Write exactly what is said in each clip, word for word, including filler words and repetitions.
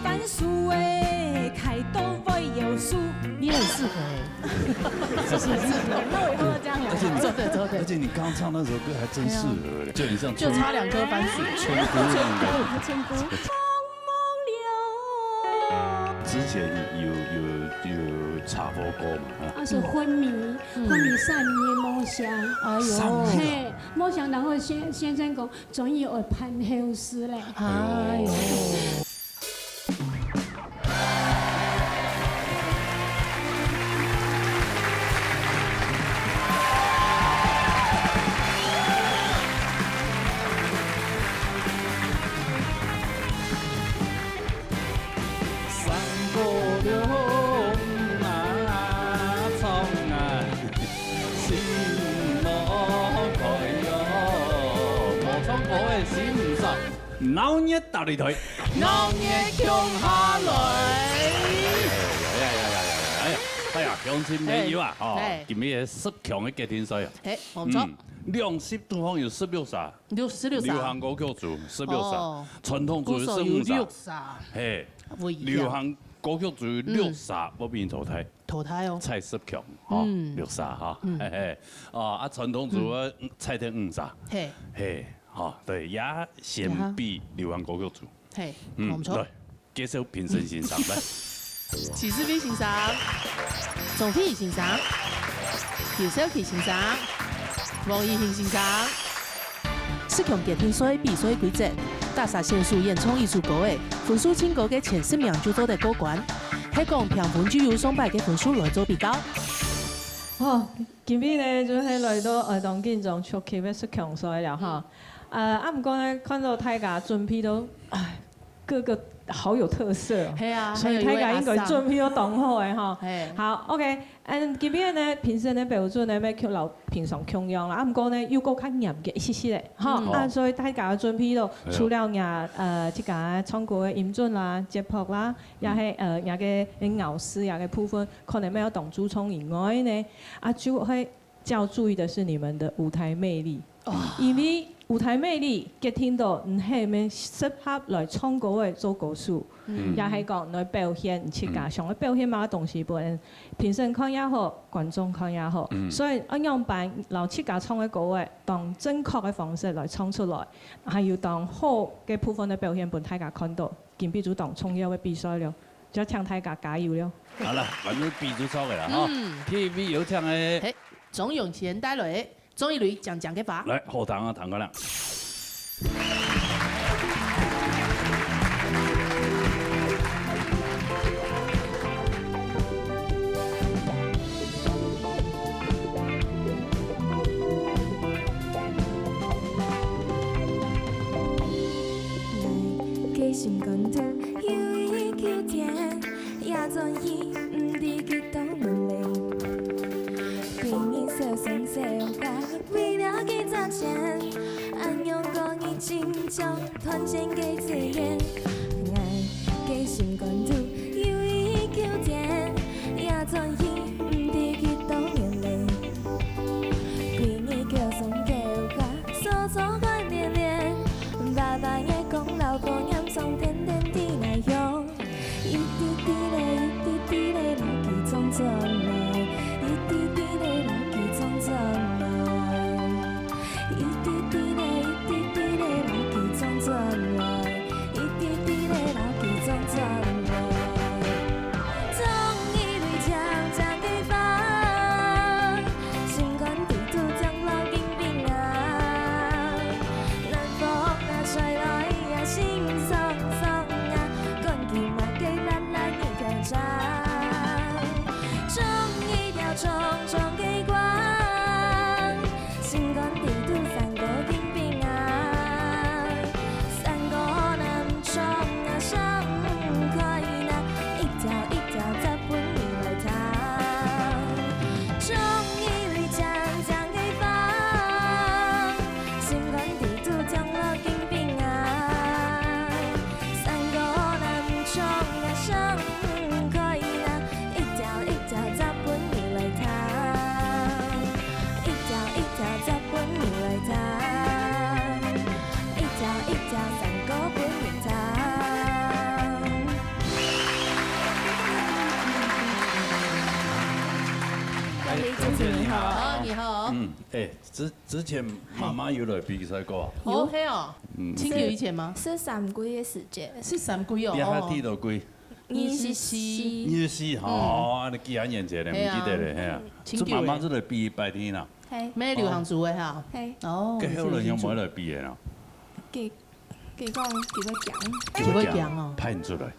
甘肃的开刀会有数。你很适合哎。谢谢，谢谢。那我以后要这样来。而且你，真的，真的。而且你刚唱那首歌还真适合哎，就很像春，就差两颗番薯。春姑那种感觉。春姑。之前有，有，有插播过嘛，啊？那是昏迷，嗯。昏迷三年没想。哎呦。三年啊。嘿，没想，然后先，先生讲，终于有盼后事嘞。哎呦。三姑娘啊，唱啊，心无开哟，无唱歌个心上。 闹热大擂台，闹热共下來。哎呀呀呀呀呀！哎呀，哎呀，鄉亲朋友啊，吼，嘿。今日个十強个決定賽啊，嘿，無錯。嗯，兩集對方有十六儕，六，十六儕。流行歌曲組十六儕，哦。傳統組有十五儕，古早有六儕。嘿，不一樣。流行歌曲組有六儕，嗯。無被淘汰。淘汰哦。才十強，吼，嗯。六儕哈，嗯。嘿嘿，哦，啊，傳統組个，嗯，才得五儕，嘿。嘿。 吼，對，也先比流行歌曲組。嘿，嗯，無錯。對，介紹評審先生來。徐世偉先生、鍾慧儀先生、劉少奇先生、黃怡欣先生。十強決定賽比賽規則，逐儕選手演唱一首歌仔，分數盡高个前十名就做得過關。係講平分就由上擺个分數來做比較。哦， 今日呢，就係來到，呃，當緊張、超級个十強賽了哈。呃，啊，毋過呢，看到大家準備到，哎，各個好有特色哦。係啊，所以大家應該準備到當好个哈。還有一位阿桑。係。好，OK，嗯，今日呢，評審个標準呢，愛共，摎平常共樣啦。啊，毋過呢，又過較嚴格一息息个哈。嗯。啊，所以大家準備到，係啊。除了若，呃，自家唱歌个音準啦、節拍啦，也係，嗯。呃，若个咬字這个部分，可能愛當注重以外呢，啊，就會 較注意个係你兜个舞台魅力。哦。因為舞台魅力決定到你係毋係適合來唱歌仔做歌手，嗯。也係講你愛表現你自家，嗯。想愛表現麼个東西，分評審看也好，觀眾看也好。嗯。所以愛仰般摎自家唱个歌仔，當正確个方式來唱出來，還有當好个部分个表現分大家看到。今晡日就當重要个比賽了，就請大家加油了。好了，反正比就著个啦，哈。嗯。第一位有請个。嘿。 鍾永賢帶來，鍾一雷講講个話。來，好聽啊，聽看啦。个心肝肚有一口田，也轉去毋知幾多年咧。歸日燒山燒甲為了幾隻錢，恁樣過日子就斷絕个自然。𠊎个心肝肚有一口田，也轉去毋知幾多年咧。歸日叫山叫甲，所做个連連，爸爸个功勞保險上天天地來用。 一滴滴咧，一滴滴咧，流去淙轉來；一滴滴咧，流去淙轉來；一滴滴咧，一滴滴咧，流去淙轉來；一滴滴你好。好，你好。嗯，哎，之之前媽媽有來比賽過啊？哦，係哦，嗯，盡久以前嗎？係三季个時節。係三季哦。你還記得幾？二十四。二十四，哦，恁樣幾下年前咧，係啊。毋記得咧，係啊。盡久咧。係媽媽係來比一擺天啊？係。無流行組个哈。係。哦，該後來有無來比个啊？佢 佢講佢會驚。佢會驚哦。派你出來。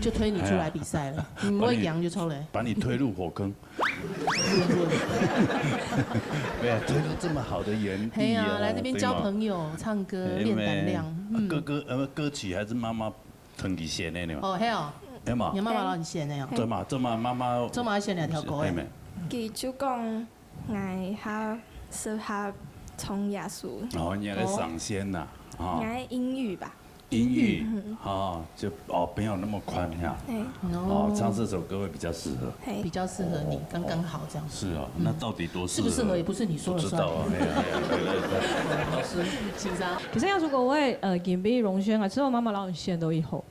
就推你出來比賽了，哎呀，你毋會驚就錯了。把你，把你推入火坑。沒有，推入這麼好的園地啊，係啊，來這邊交朋友，對嗎？唱歌，哎，練膽量。沒，嗯。歌，歌，呃，歌曲還是媽媽同你寫的呢嘛？哦，係哦。哎嘛。你媽媽幫你寫的哦。對嘛，這嘛，媽媽，這嘛寫兩條歌哎。哎，沒。佢就講 𠊎較適合唱耶穌。哦，你愛上線吶，哦。哦。應該英語吧。英語，嗯。哦，就，哦，沒有那麼寬呀。嘿。哦，唱這首歌會比較適合。嘿。比較適合你，哦，剛剛好這樣。是哦，嗯。那到底多適合？適不適合也不是你說了算。不知道啊，哎呀，哎呀，哎呀，哎呀。老師，欣賞。其實要如果我會，呃，準備榮軒啊，之後媽媽老師選都以後。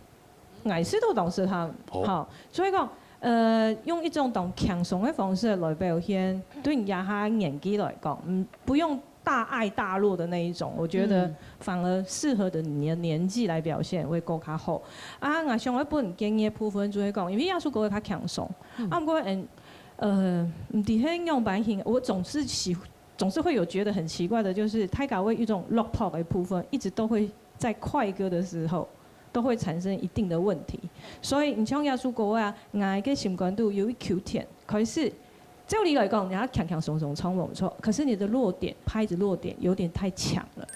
𠊎試著當適合。好。好，所以講，呃，用一種當輕鬆个方式來表現，對你這下年紀來講，嗯，不用大愛大落的那一種，我覺得嗯。反而適合的你的年紀來表現會更加好。啊，𠊎想要分建議的部分就係講，因為這首歌較輕鬆，嗯。啊，毋過，嗯，呃，毋知係仰般形，我總是喜，總是會有覺得很奇怪的，就是大家會有一種落魄的部分，一直都會在快歌的時候， 都會產生一定的問題。所以你像這首歌啊，𠊎个心肝肚有一球甜，可是照理來講，你要輕輕鬆鬆唱無錯，可是你的落點，拍子落點有點太強了。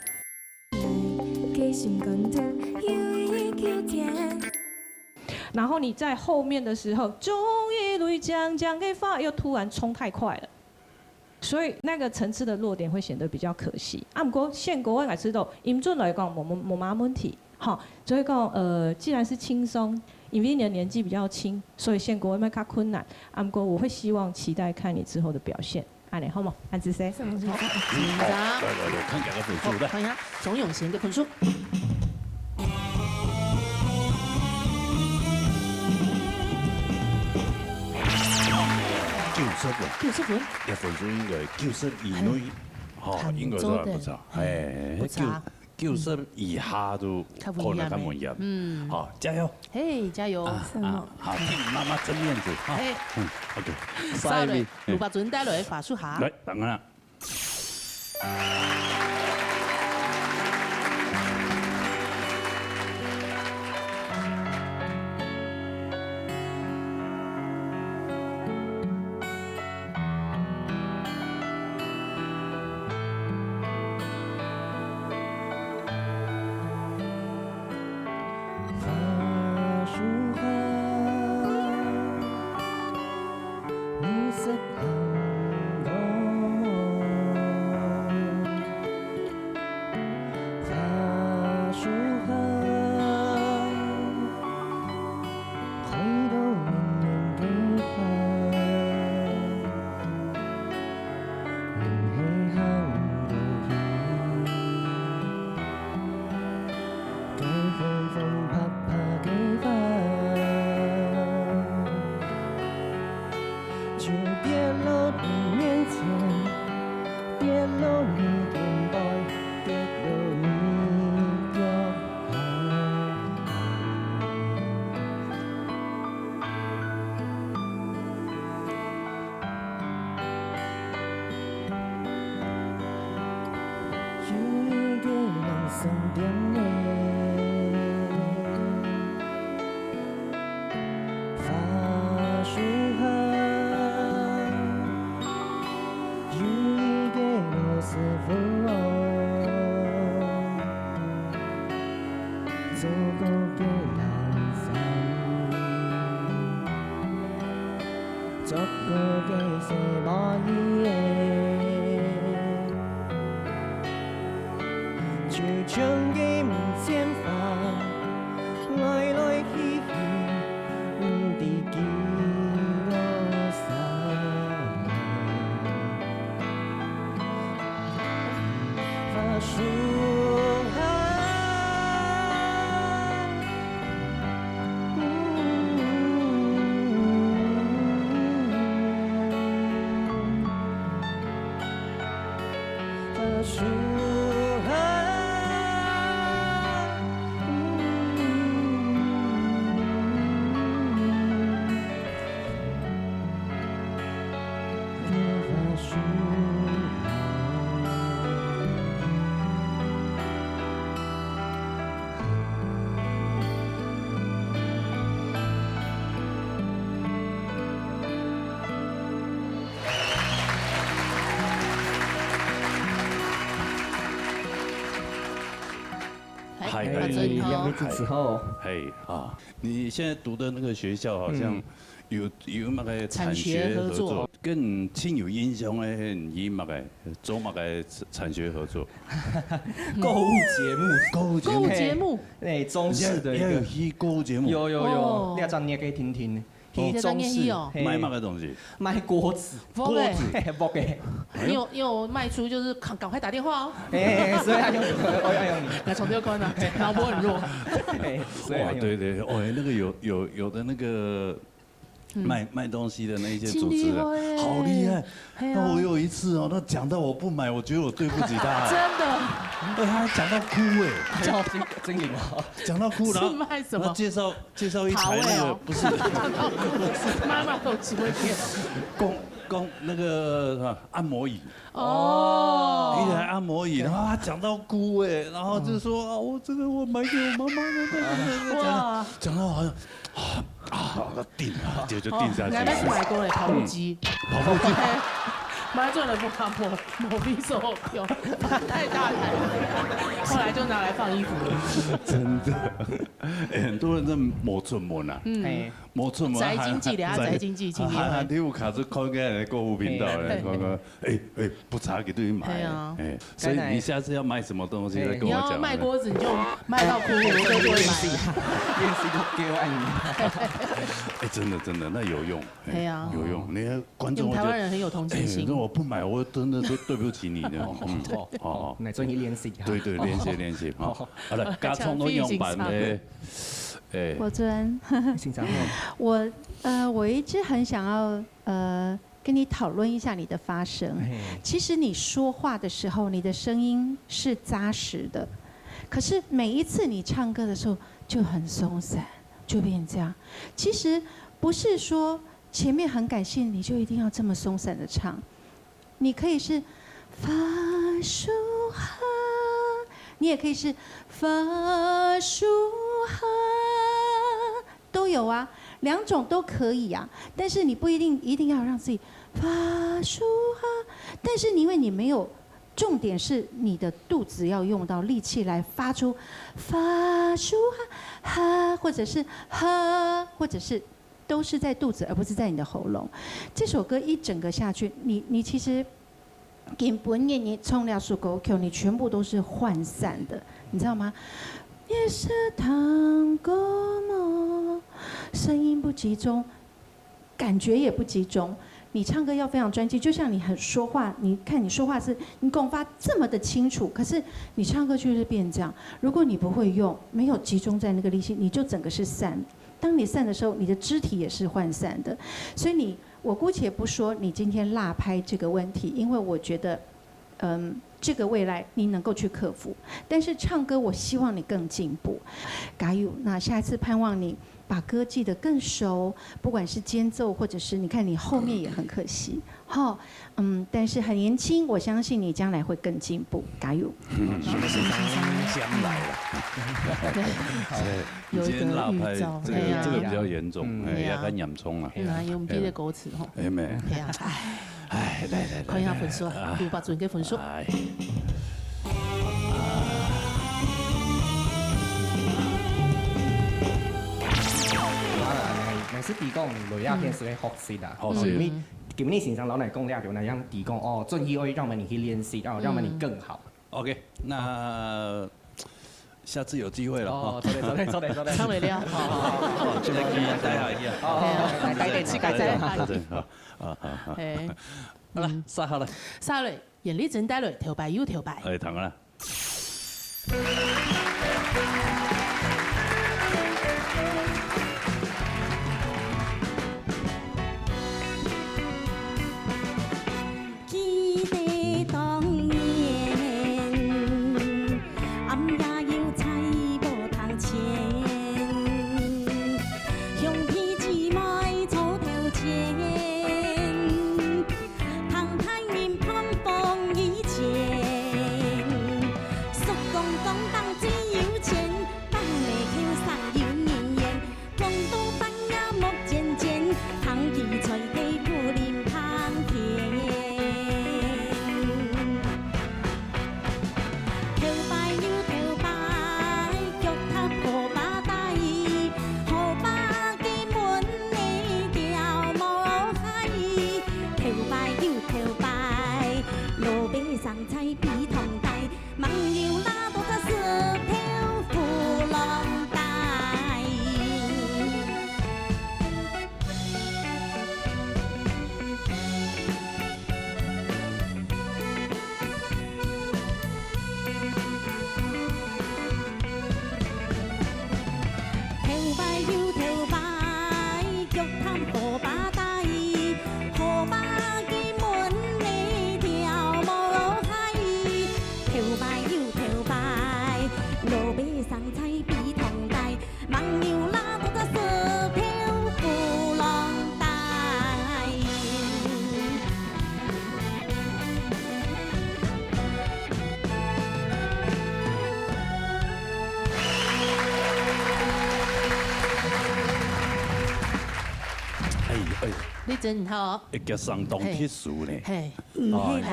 个心肝肚有一球甜。然後你在後面的時候，終於落靚靚个花，又突然衝太快了。 所以那個層次的落點會顯得比較可惜。啊，毋過選歌个𠊎知道，音準來講，無，無，無麼問題。好，所以講，呃，既然是輕鬆，因為你的年紀比較輕，所以選歌會較困難。啊，毋過我會希望期待看你之後的表現。恁樣好無？恁仔細。什麼意思？好，來，來，來，看這個分數，來。好，看一下鍾永賢的分數。 九十分。九十分？這分數應該九十以內，吼，還做得。應該都還不錯。哎，不差。九，九十以下都可能較危險。嗯。好，加油。嘿，加油。啊，什麼？啊，好，替媽媽爭面子，哈。哎。嗯，OK。下一位。好的，魯巴尊帶來花束下。來，等下。哎，哎，哎，兩个字詞吼。哎，啊，你現在讀的那個學校好像嗯。有，有那個產學合作。產學合作。跟親友印象的，你那個，做那個產學合作。購物節目。購物節目。購物節目。哎，哎，中式的一個。你還，你還有去購物節目？有，有，有，哦。你還專業可以聽聽。 你在中式，嘿。賣麼个東西？賣鍋子。鍋子。嘿，鍋子。你有，你有賣出就是趕，趕快打電話哦。哎，所以要用，我要用你。來，從這個關啊，腦波很弱。哎，所以要用。哇，對，對，哦，那個有，有，有的那個賣，賣東西的那一些主持人，很厲害耶。好厲害。嘿啊。那我有一次哦，那講到我不買，我覺得我對不起他。真的。哎，他還講到哭哎。真，真的嗎？講到哭，然後，是賣什麼？然後介紹 介紹一台那個，桃味哦。不是。媽媽都只會點。講，講那個，啊，按摩椅。哦。一台按摩椅，然後他講到哭哎，然後就說：“啊，我這個我買給我媽媽的。”哇。講到好像，啊，啊，要定啊，就，就定下去了。哦，你還是買過嘞，跑步機。嗯。跑步機。買轉來不按摩，無比所用，太大台了。後來就拿來放衣服了。真的。 欸，很多人真的無出門啊，嗯。嘿。無出門，宅經濟咧，還，宅經濟，今年還，還，還有卡住看个購物頻道咧，嘿。看看，欸，欸，不差幾對買，嘿啊。欸，所以你下次要買什麼東西再跟我講。嘿。你要賣鍋子，你就賣到哭，我就會買。練習，練習都給我按摩。欸，真的，真的，那有用。 哎，哎呀。有用，那些觀眾會覺得，因為台灣人很有同情心。哎，那我不買，我真的是對不起你的。哦，嗯，哦，哦，哦。那所以你練習一下。對，對，練習，練習，哦。好，好了，加蔥都用版的，哎。我尊，欣賞哦。我，呃，我一直很想要，呃，跟你讨论一下你的发声。嘿。其实你说话的时候，你的声音是扎实的，可是每一次你唱歌的时候就很松散。 就变这样。其实不是说前面很感谢你就一定要这么松散的唱，你可以是发舒哈，你也可以是发舒哈，都有啊，两种都可以啊。但是你不一定，一定要让自己发舒哈，但是因为你没有，重点是你的肚子要用到力气来发出发舒哈哈，或者是哈，或者是 都是在肚子，而不是在你的喉咙。这首歌一整个下去，你，你其实根本你，你唱两首歌曲，你全部都是涣散的，你知道吗？夜色当过么，声音不集中，感觉也不集中。你唱歌要非常专注，就像你很说话，你看你说话是，你讲话这么的清楚，可是你唱歌就是变这样。如果你不会用，没有集中在那个力气，你就整个是散。 当你散的时候，你的肢体也是涣散的。所以你，我姑且不说你今天落拍这个问题，因为我觉得，嗯，这个未来你能够去克服。但是唱歌，我希望你更进步，加油。那下一次盼望你把歌记得更熟，不管是间奏，或者是你看你后面也很可惜，吼。 嗯，但是很年轻，我相信你将来会更进步，加油。嗯，什么是将来了？对，哎，有一个预兆，你今天落拍，这个，哎呀。这个比较严重，嗯。哎，对啊。要看严重了。嗯，啊，用别的歌词吼。哎，没。对啊，哎。哎，来，来，来，看一下分数啊，来。六百分个分数。哎。好啦，来，老师提供雷亚片是个学习啦。嗯。好，是。因为 今日先生老奶讲了，就那样提供哦，正义会让我们你去练习，然后让我们你更好。嗯。OK，那下次有机会了哈。哦，做得，做得，做得，做得。唱袂了。好，好，好，好，去，去，待下一下。哦，好，好，好，来，待点去，改善。对，好，好，好，好。哎，好了，嗯。杀好了。杀了，眼泪真带泪，头白又头白。哎，糖啊。 记得当年，暗夜有在无头前，兄弟姊妹坐头前， 窗台面旁风雨前，叔公公当最有钱，哎，你真好。會叫相當特殊呢。嘿，毋係啦，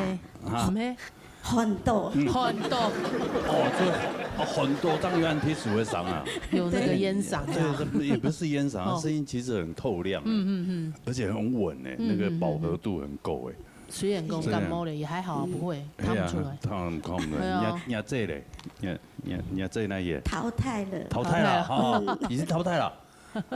哦，嘿，啊。毋係，很多。嗯。很多。哦，這，哦，很多，正有恁特殊个相啊。有那個煙嗓啊。對，這也不是煙嗓，它哦。聲音其實很透亮，嗯，嗯，嗯。而且很穩欸，嗯，那個飽和度很夠欸。嗯，嗯，嗯。雖然講感冒了，是啊。也還好啊，不會，嗯。看不出來。哎呀，看，看不出來。對啊。你，你這咧，你，你，你這那也淘汰了。淘汰了，淘汰了。哈，嗯。已經淘汰了。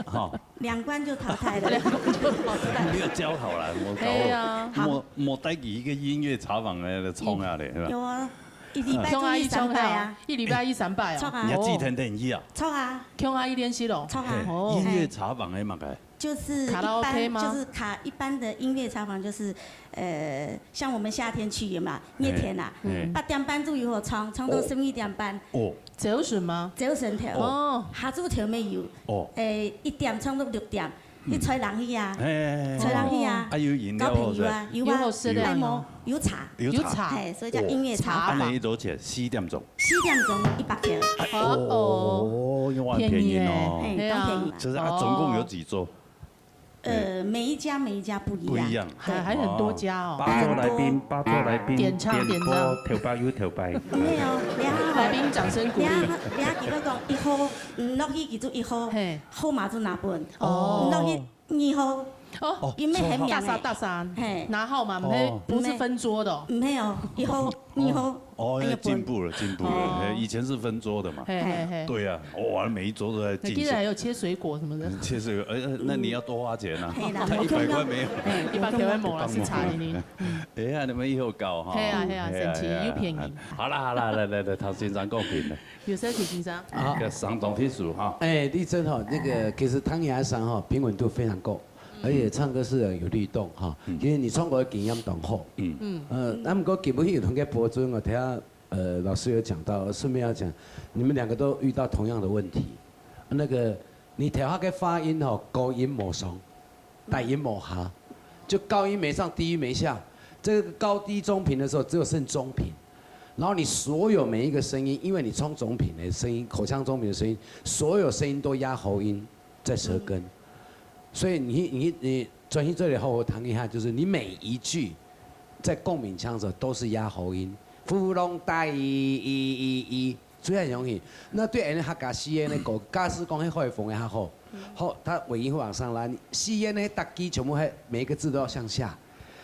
哈。兩關就淘汰了。兩關就淘汰。沒有教好啦，我搞，哎呀。莫，莫帶佢一個音樂茶房來，來唱啊咧，是吧？有啊，一禮拜就去三擺啊。唱啊，一唱啊，一禮拜去三擺哦。唱啊。你還記得等一下。唱啊。唱啊，一練習咯。唱啊。嘿，哦。音樂茶房的嘛，該。就是一般，卡拉OK嗎？就是卡，一般的音樂茶房就是，呃，像我們夏天去有沒有？熱天啊，嘿，嘿。八點半就有好唱，唱到十一點半。哦。 朝晨嗎？朝晨頭。哦。下晝頭也有。哦。誒，一點唱到六點，嗯。你吹冷氣啊？嘿，嘿，嘿。吹冷氣啊？啊，有飲料搞朋友啊，好食？有啊。有好食个啊？哎，無，有茶。有茶。有茶。嘿，所以叫音樂茶房。哦。恁樣幾多錢？四點鐘。四點鐘一百塊。哎，哦。哦，因為很便宜哦。便宜耶。嘿，嘿啊。當便宜嘛。就是啊，哦。總共有幾桌？ 呃，每一家，每一家不一樣。不一樣。還，還很多家哦。哦。八桌來賓，八桌來賓，點唱，點唱。點歌，頭擺有頭擺。沒有，你看哦。來賓掌聲鼓勵。你看，你看，比如講一號，嗯，落去佢就一號，嘿。號碼就拿分。哦。落去二號，哦。佢乜喊名个。大三，大三，嘿。拿號碼，哦。毋係，毋係分桌的哦。毋係哦，一號，二號，哦，哎呀，進步了，進步了。哦。嘿，以前是分桌的嘛。嘿，嘿，嘿。對啊，哇，每一桌都在進修。那記得還有切水果什麼的。切水果，哎，哎，那你要多花錢啊。嘿啦，他一百塊沒有。嘿，一百塊沒有啦，是差一點。哎呀，你們以後搞哈。嘿啊，嘿啊，哎呀，神奇，哎呀，又便宜。好啦，好啦，來，來，來，唐先生公平了。有事情先生。啊。叫相當特殊哈。哎，麗珍哈，那個，其實唐雅桑哈，平穩度非常夠，嗯。而且唱歌是有律動哈。嗯。其實你唱歌的經驗當好。嗯。嗯。呃，那麼過今晡日有同个播出，我聽 呃，老師有講到，順便要講，你們兩個都遇到同樣的問題。那個，你頭下个發音吼，高音無上，低音無下，就高音沒上，低音沒下。這個高低中平的時候，只有剩中平。然後你所有每一個聲音，因為你唱中平的聲音，口腔中平的聲音，所有聲音都壓喉音在舌根。所以你，你，你專心做得好好聽一下，就是你每一句在共鳴腔的時候都是壓喉音。 喉嚨帶，一，一，一，一，最很容易。那對恁樣客家四縣个歌，假使講係海豐个較好，嗯。好，它尾音會往上拉，你四縣个逐句全部係每一個字都要向下，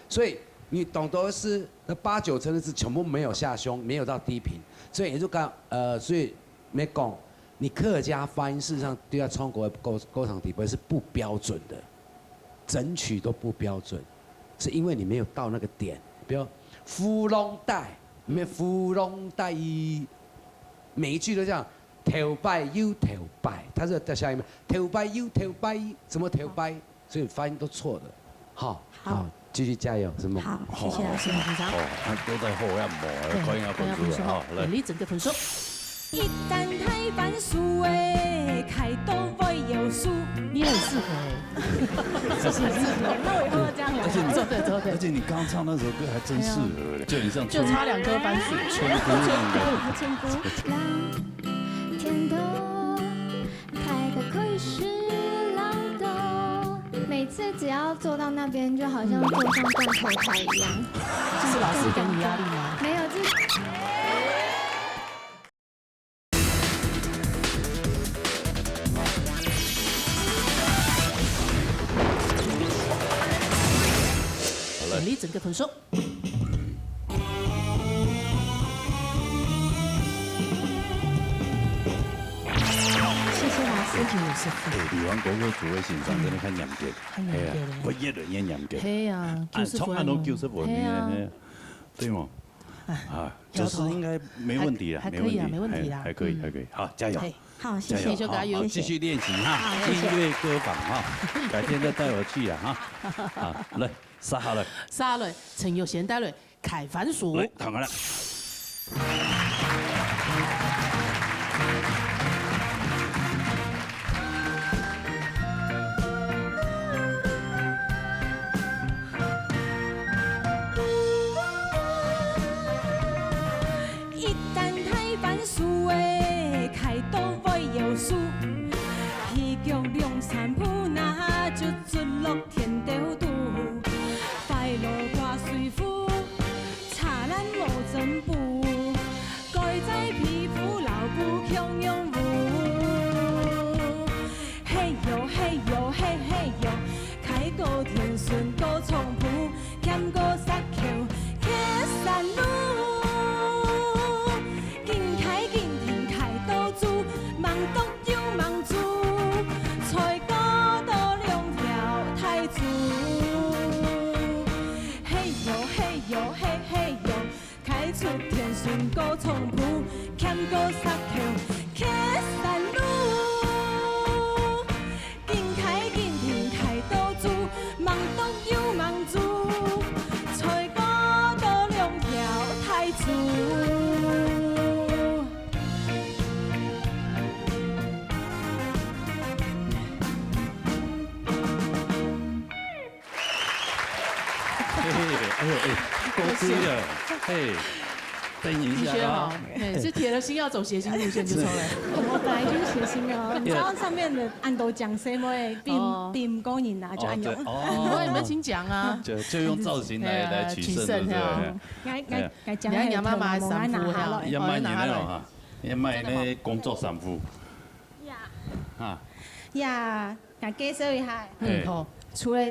所以你懂得是那八九成的字全部沒有下胸，沒有到低頻，所以也就講，呃，所以 沒講，你客家發音事實上對他唱歌的歌，歌唱底背是不標準的，整曲都不標準，是因為你沒有到那個點。比如，喉嚨帶，沒喉嚨帶，每一句都這樣，頭擺又頭擺，它是在下面，頭擺又頭擺，什麼頭擺？ 所以發音都錯的。好，好。好，繼續加油，承蒙。好，謝謝老師。好，好，他都在後面摸，對，可以要分數了哈，來。對，你整個分數。一擔大番薯欸，開到會搖樹。你很適合欸。謝謝，謝謝。那我以後要這樣來。而且你，做得，做得。而且你剛唱那首歌還真適合欸，對啊。就很像春，就差兩顆番薯。春姑那種感覺。春姑。天都太高，開始老到。每次只要坐到那邊，就好像坐上斷頭台一樣。是老師給你壓力嗎？沒有，就是好了。你整個分數。 謝謝老師。哎，李煥國歌組的先生真的很嚴格。很嚴格的。哎呀，我越來越嚴格。嘿啊，啊，九十分。從來都九十分呢，嘿啊。嘿啊，對嗎？哎，啊，九十應該沒問題啦，還，還可以啊，沒問題。沒問題啦。哎，還可以，嗯。還可以。好，加油。嘿。好，謝謝。加油，好，好，加油。繼續練習哈，好，謝謝。音樂歌房哈，改天再帶我去啊，哈。好，來。 續下來。續下來，陳玉賢帶來開番薯。來，看看啦。一擔大番薯欸，開到會搖樹，起腳兩三步那就 出落田頭，嘿喲嘿嘿喲，開過田脣過倉庫，兼過石橋，蹶山路。緊開緊停開到晝，吂剁又吂煮，菜過到兩條大豬。嘿喲嘿喲嘿嘿喲， 開出田脣過倉庫，兼過石橋，蹶山路。緊開緊停開到晝，吂剁又吂煮，菜過到兩條大豬。嘿嘿，哎呦，哎，够追了，嘿，等一下啊的确哈，，哎，是铁了心要走谐星路线就出来。我本来就是谐星啊，你知道上面的俺都讲什么比哦比唔过人啊，就俺有。哦，你们有没有请讲啊？就就用造型来来取胜，对不对？哎哎哎哎，讲你要拿妈妈的衫裤拿下来，也蛮严了哈，也买那工作衫裤，啊，呀，来介绍一下，哎嗯，好，除了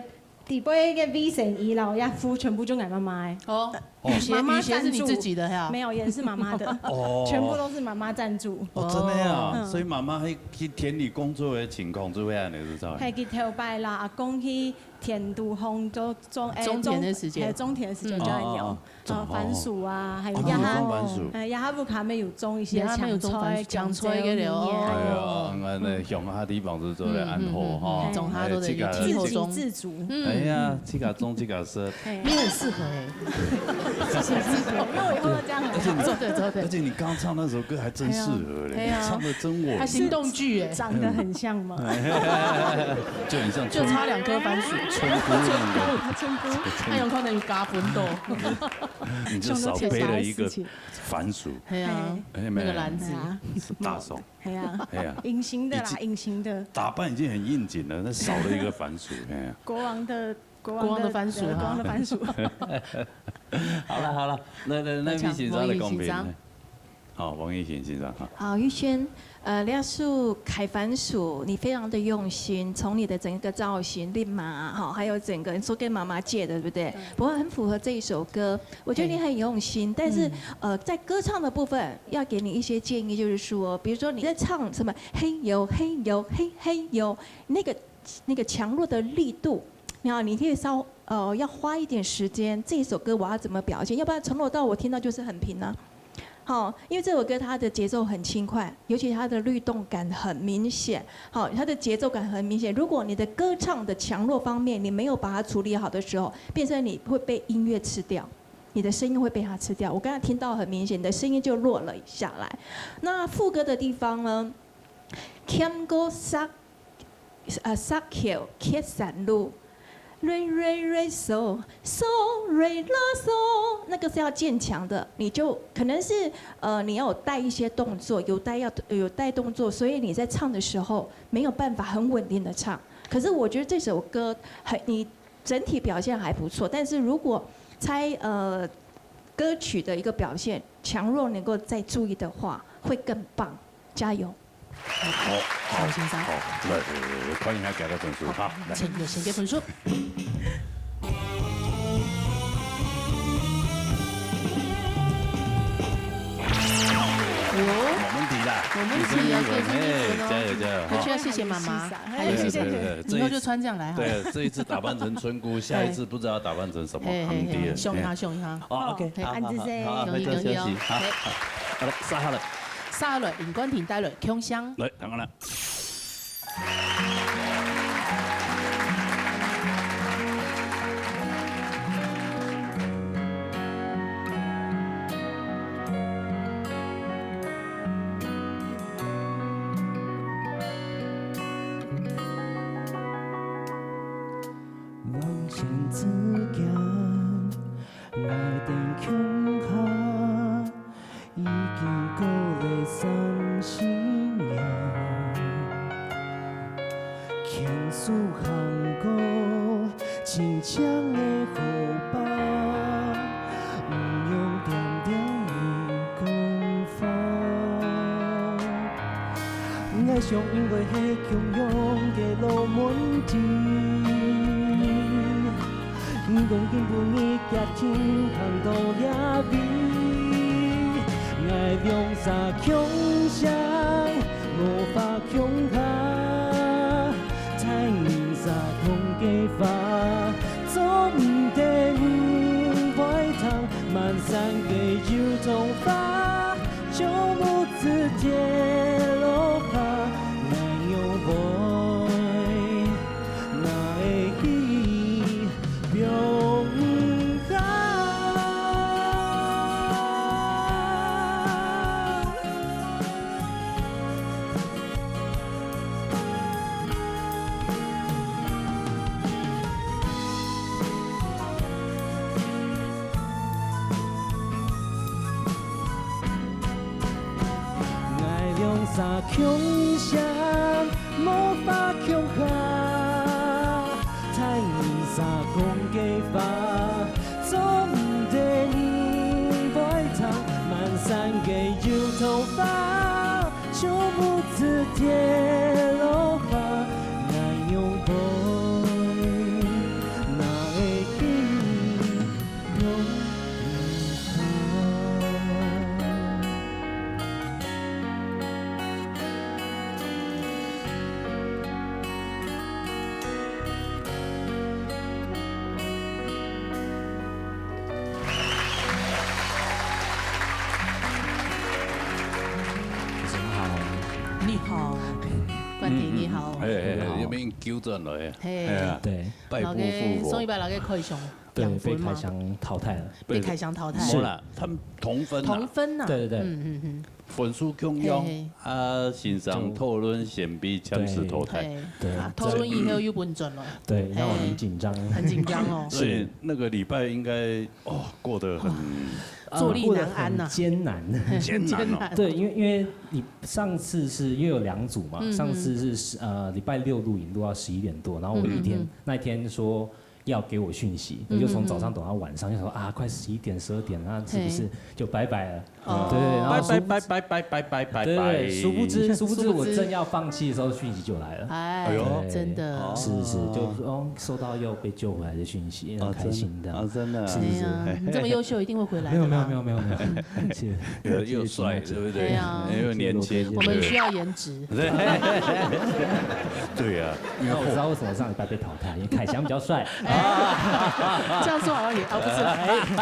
底背个卫生衣啦，也服全部就俺妈妈的。哦，哦雨鞋妈妈雨鞋是你赞助自己的哈？没有，也是妈妈的，哦全部都是妈妈赞助。哦，真的呀，嗯所以妈妈去去田里工作的情况就会恁样，是吧？还有头擺啦，阿公去田肚烘做种，哎种田的時節种哎种田的時節就恁樣哦哦哦，呃，番薯啊，还有哦，呀哈种，番薯，哎呀哈，屋下面有种一些呀哈有种番香菜、薯香菜个了哦哎哎呀，俺个乡下地方是做得恁好哈，嗯嗯嗯种下都得有哎，自家气候自给自足。哎呀，自家种自家食，哎你很适合哎，谢谢谢谢，因为我以后要这样来。走对走对，而且你刚唱那首歌还真适合嘞，哎呀你唱的真稳他。行动剧哎，长得很像吗？就很像就差两颗番薯，村姑那个，村姑，他有可能有加分豆，你就少背了一个想到这件事情番薯，哎呀，哎，那个篮子对，啊，是大嫂，哎呀，哎呀，隐形的啦，已经隐形的，打扮已经很应景了，那少了一个番薯，哎呀，国王的国国王的番薯啊国王的番薯，好了好了，来来来，那请先生来公平王奕先生，好，王奕贤先生哈，好，玉轩，呃，廖树凯番薯，你非常的用心，从你的整个造型、立马哈，还有整个你说跟妈妈借的，对不对？不过很符合这一首歌，我觉得你很用心，但是呃，在歌唱的部分，要给你一些建议，就是说，比如说你在唱什么嘿呦嘿呦嘿嘿呦，那个那个强弱的力度，然后你可以稍呃要花一点时间，这一首歌我要怎么表现？要不然从头到尾我听到就是很平啊。好，因为这首歌它的节奏很轻快，尤其它的律动感很明显。好，它的节奏感很明显。如果你的歌唱的强弱方面你没有把它处理好的时候，变成你会被音乐吃掉，你的声音会被它吃掉。我刚才听到很明显，你的声音就弱了下来。那副歌的地方呢，欠个杀呃杀口缺山路。瑞瑞瑞嗦嗦瑞啦嗦，那个是要渐强的，你就可能是呃你要有带一些动作，有带要有带动作，所以你在唱的时候没有办法很稳定的唱。可是我觉得这首歌很你整体表现还不错，但是如果在呃歌曲的一个表现强弱能够再注意的话，会更棒。加油！好，好，先生好，来，看一下给个分数哈，来。请有请给分数。我们底啦，我们底啊你是英文，给分数哦嘿，加油加油哈回去要谢谢妈妈，还有谢谢对对对你，以后就穿这样来哈。对，这一次打扮成村姑，下一次不知道打扮成什么，嘿嘿嘿，很低了。凶他凶他。好，OK，好，安之好，好，好，容易非常休息，容易哦好，好了，杀好了，杀了，尹冠廷带了，共享。来，等我来。往前走行，來等共下，已經過了三十年，牽手行過真正的河壩，毋用恬恬的講話。像因為係共樣个老問題，毋講今晡日遽緊行到這位，𠊎兩儕共聲，無法共下，大人儕講个話，做毋得毋會聽，滿山个油桐花。 就不知跌落花，𠊎仰會拿會起放下。𠊎兩儕共聲，無法共下，大人儕講个話，做毋得毋會聽，滿山个油桐花，就不知跌落花，𠊎仰會拿會起 你好，冠廷你好。哎，哎，哎，你好。又變糾正了，哎。嘿。哎呀，對。拜夫婦。老个，上一擺老个開場。 對，被開箱淘汰了。被開箱淘汰。無啦，他們同分啦。同分吶。對，對，對。嗯，嗯，嗯。分數共樣，嘿，嘿。啊，先生討論先被強勢淘汰。嘿。對。啊，討論以後又分轉了。對，讓我很緊張。嘿。很緊張哦。所以那個禮拜應該，哦，過得很，啊，坐立難安吶。過得很艱難。艱難哦。艱難。對，因為，因為你上次是，因為有兩組嘛，嗯，嗯。上次是，呃，禮拜六錄影，錄到十一點多，然後我一天，嗯，嗯，嗯。那天說 要給我訊息，嗯，我就從早上等到晚上，就想說，啊，快十一點、十二點，那是不是就拜拜了？哦。對，然後殊不知，拜拜拜拜拜拜拜拜。對，殊不知，殊不知我正要放棄的時候，訊息就來了。哎，哎呦。對，真的。是，是，哦。就是說，哦，收到要被救回來的訊息，很開心這樣。啊，真的，啊，真的。是，是，是。哎呀，你這麼優秀，一定會回來的啦。沒有，沒有，沒有，沒有，沒有。謝謝。又帥，謝謝，對不對？對啊。又年輕。我們需要顏值。對。對啊。那我知道為什麼上禮拜被淘汰，因為凱翔比較帥。 哎，這樣說好像也，哦，不是，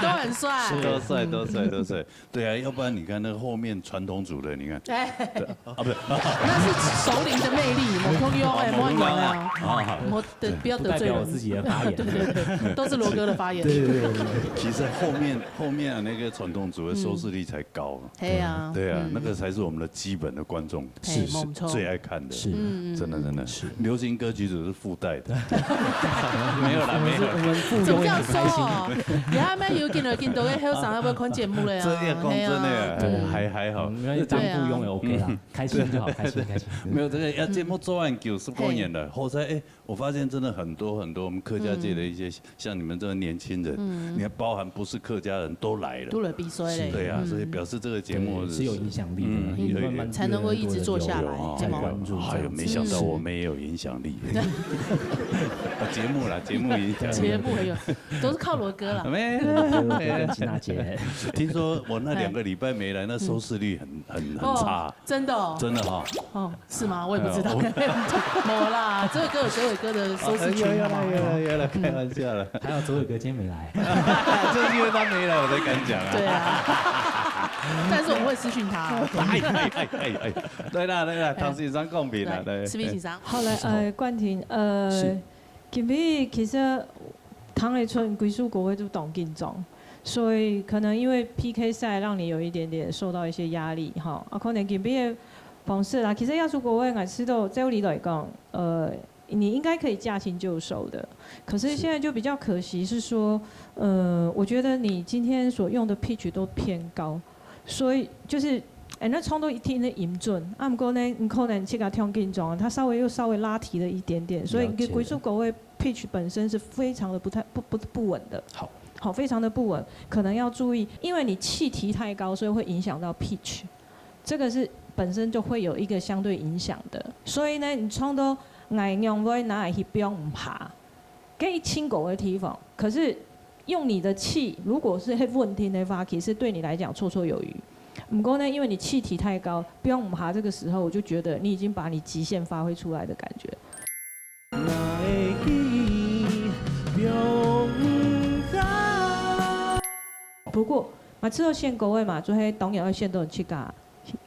都很帥。是。都帥，都帥，都帥。對啊，要不然你看那個後面傳統組的，你看。哎。對，啊，不是。那是熟齡的魅力，無共樣，哎，無共樣啊。啊，好。我，對，不要得罪人。不代表我自己的發言。對，對，對，都是羅哥的發言。對，對，對，對，對。其實後面，後面的那個傳統組的收視率才高。嗯。 係啊，對啊，嗯。那個才是我們的基本的觀眾，嘿，是，是，無錯。最愛看的，是。嗯，嗯，真的，真的。嗯。是。流行歌曲只是附帶的。沒有啦，沒有啦。我們，我們附庸也很開心。怎麼這樣說哦？你還沒有見到，見到，哎，還有啥會看節目了呀？這要講真的呀，係啊。對啊。還，還好。嗯，那當附庸也OK啦，對啊。嗯。開心就好，開心，開心。沒有，這個，要節目做恁久，十多年了，嘿。好彩，哎， 我發現真的很多很多我們客家界的一些，嗯。像你們這種年輕人，嗯。你看包含不是客家人都來了。都來比賽嘞。對啊，嗯。所以表示這個節目是，對，是有影響力的，嗯，有，有，慢慢才能夠一直做下來，越來越多人有，有，對嗎？在關注這樣子。哎呦，沒想到我們也有影響力。是。啊，節目啦，節目影響力。節目很有，都是靠羅哥啦。沒有，沒有，沒有。跟金娜姐。聽說我那兩個禮拜沒來，那收視率很，很，很差。哦，真的哦。真的哈。哦。 是嗎？我也不知道。哎呀，我無啦，哲偉哥有哲偉哥的收視群，啊，有啦，好不好？有啦，有啦，開玩笑啦。還好哲偉哥今天沒來。就是因為他沒來，我才敢講啊。對啊。但是我們會私訊他哦。哎，哎，哎，哎，哎。對啦，對啦，哎。唐先生公平啦，來，對。思敏先生。好，來，呃，冠廷，呃，是。今晡日其實 聽得出歸首歌个都當緊張，所以可能因為P K賽讓你有一點點受到一些壓力哈。啊，可能今晡日个方式啦，其實這首歌个𠊎試著照理來講，呃，你應該可以駕輕就熟的。可是現在就比較可惜是說，呃，我覺得你今天所用的pitch都偏高，所以就是，哎，那唱到一定的音準，啊，毋過呢，你可能自家唱緊張，它稍微又稍微拉低了一點點，所以你歸首歌个pitch本身是非常的不太，不，不，不穩的。好。好，非常的不穩，可能要注意，因為你氣提太高，所以會影響到pitch。這個是本身就會有一個相對影響的。所以呢，你唱到𠊎仰會拿來去放毋下，該一千个地方，可是用你的氣，如果是很穩定的話，其實對你來講綽綽有餘。不過呢，因為你氣體太高，放毋下，這個時候我就覺得你已經把你極限發揮出來的感覺。 不過，嘛，只有選歌个嘛，就係當然愛選到自家，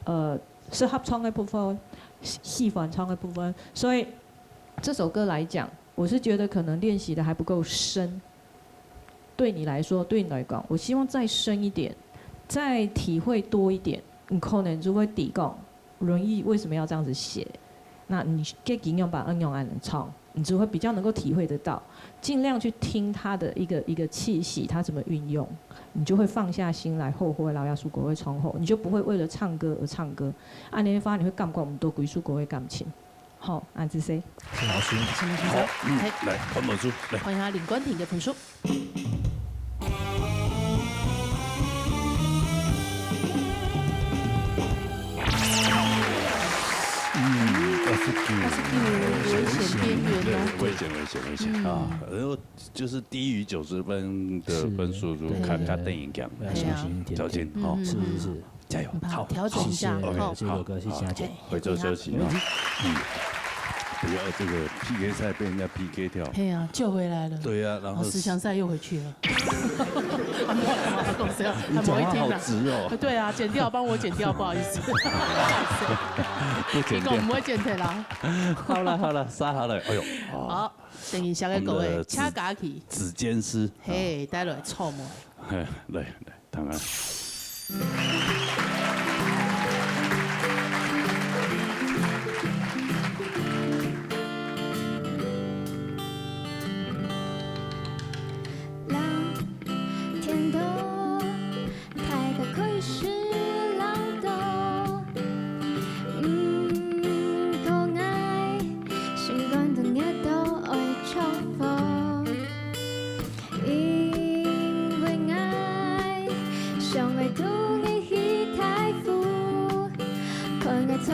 呃，適合唱个部分，喜，喜歡唱个部分。所以這首歌來講，我是覺得可能練習得還不夠深。對你來說，對你來講，我希望再深一點，再體會多一點，你可能就會知講， 論語為什麼要這樣子寫？那你个經驗吧，恁樣恁樣唱，你就會比較能夠體會得到，盡量去聽他的一個，一個氣息，他怎麼運用，你就會放下心來，好好仔摎這首歌仔唱好，你就不會為了唱歌而唱歌。恁樣个話，你會感覺毋到歸首歌个感情。好，恁仔細。老師，什麼什麼？好，嗯嘿，來，潘寶珠，來。看一下林冠廷的分數。嗯，二十九，危险边缘对哦。危险危险危险啊！然后就是低于九十分的分数，就看看电影讲，要小心一点。小心哈，嗯是是是，加油，好，调整一下谢谢，好，谢谢哥哥，谢谢阿姐。回座休息啊，嗯，不要这个 P K 赛被人家 P K 掉，哎呀，救回来了。对呀，然后哦，十强赛又回去了。啊，没有啦，公司要，你讲话好不好意思啦。直哦，对啊，剪掉，帮我剪掉，不好意思。不剪掉你讲我，们会剪掉啦。好了好了，杀好了，哎呦，啊，好，等一下个各位，我们的请家己，指尖师，嘿，带来错误。嘿，来来，看看。冷天多，大家開始冷凍。毋過𠊎心肝肚熱到愛著火，因為𠊎想愛渡你去大湖，看𠊎草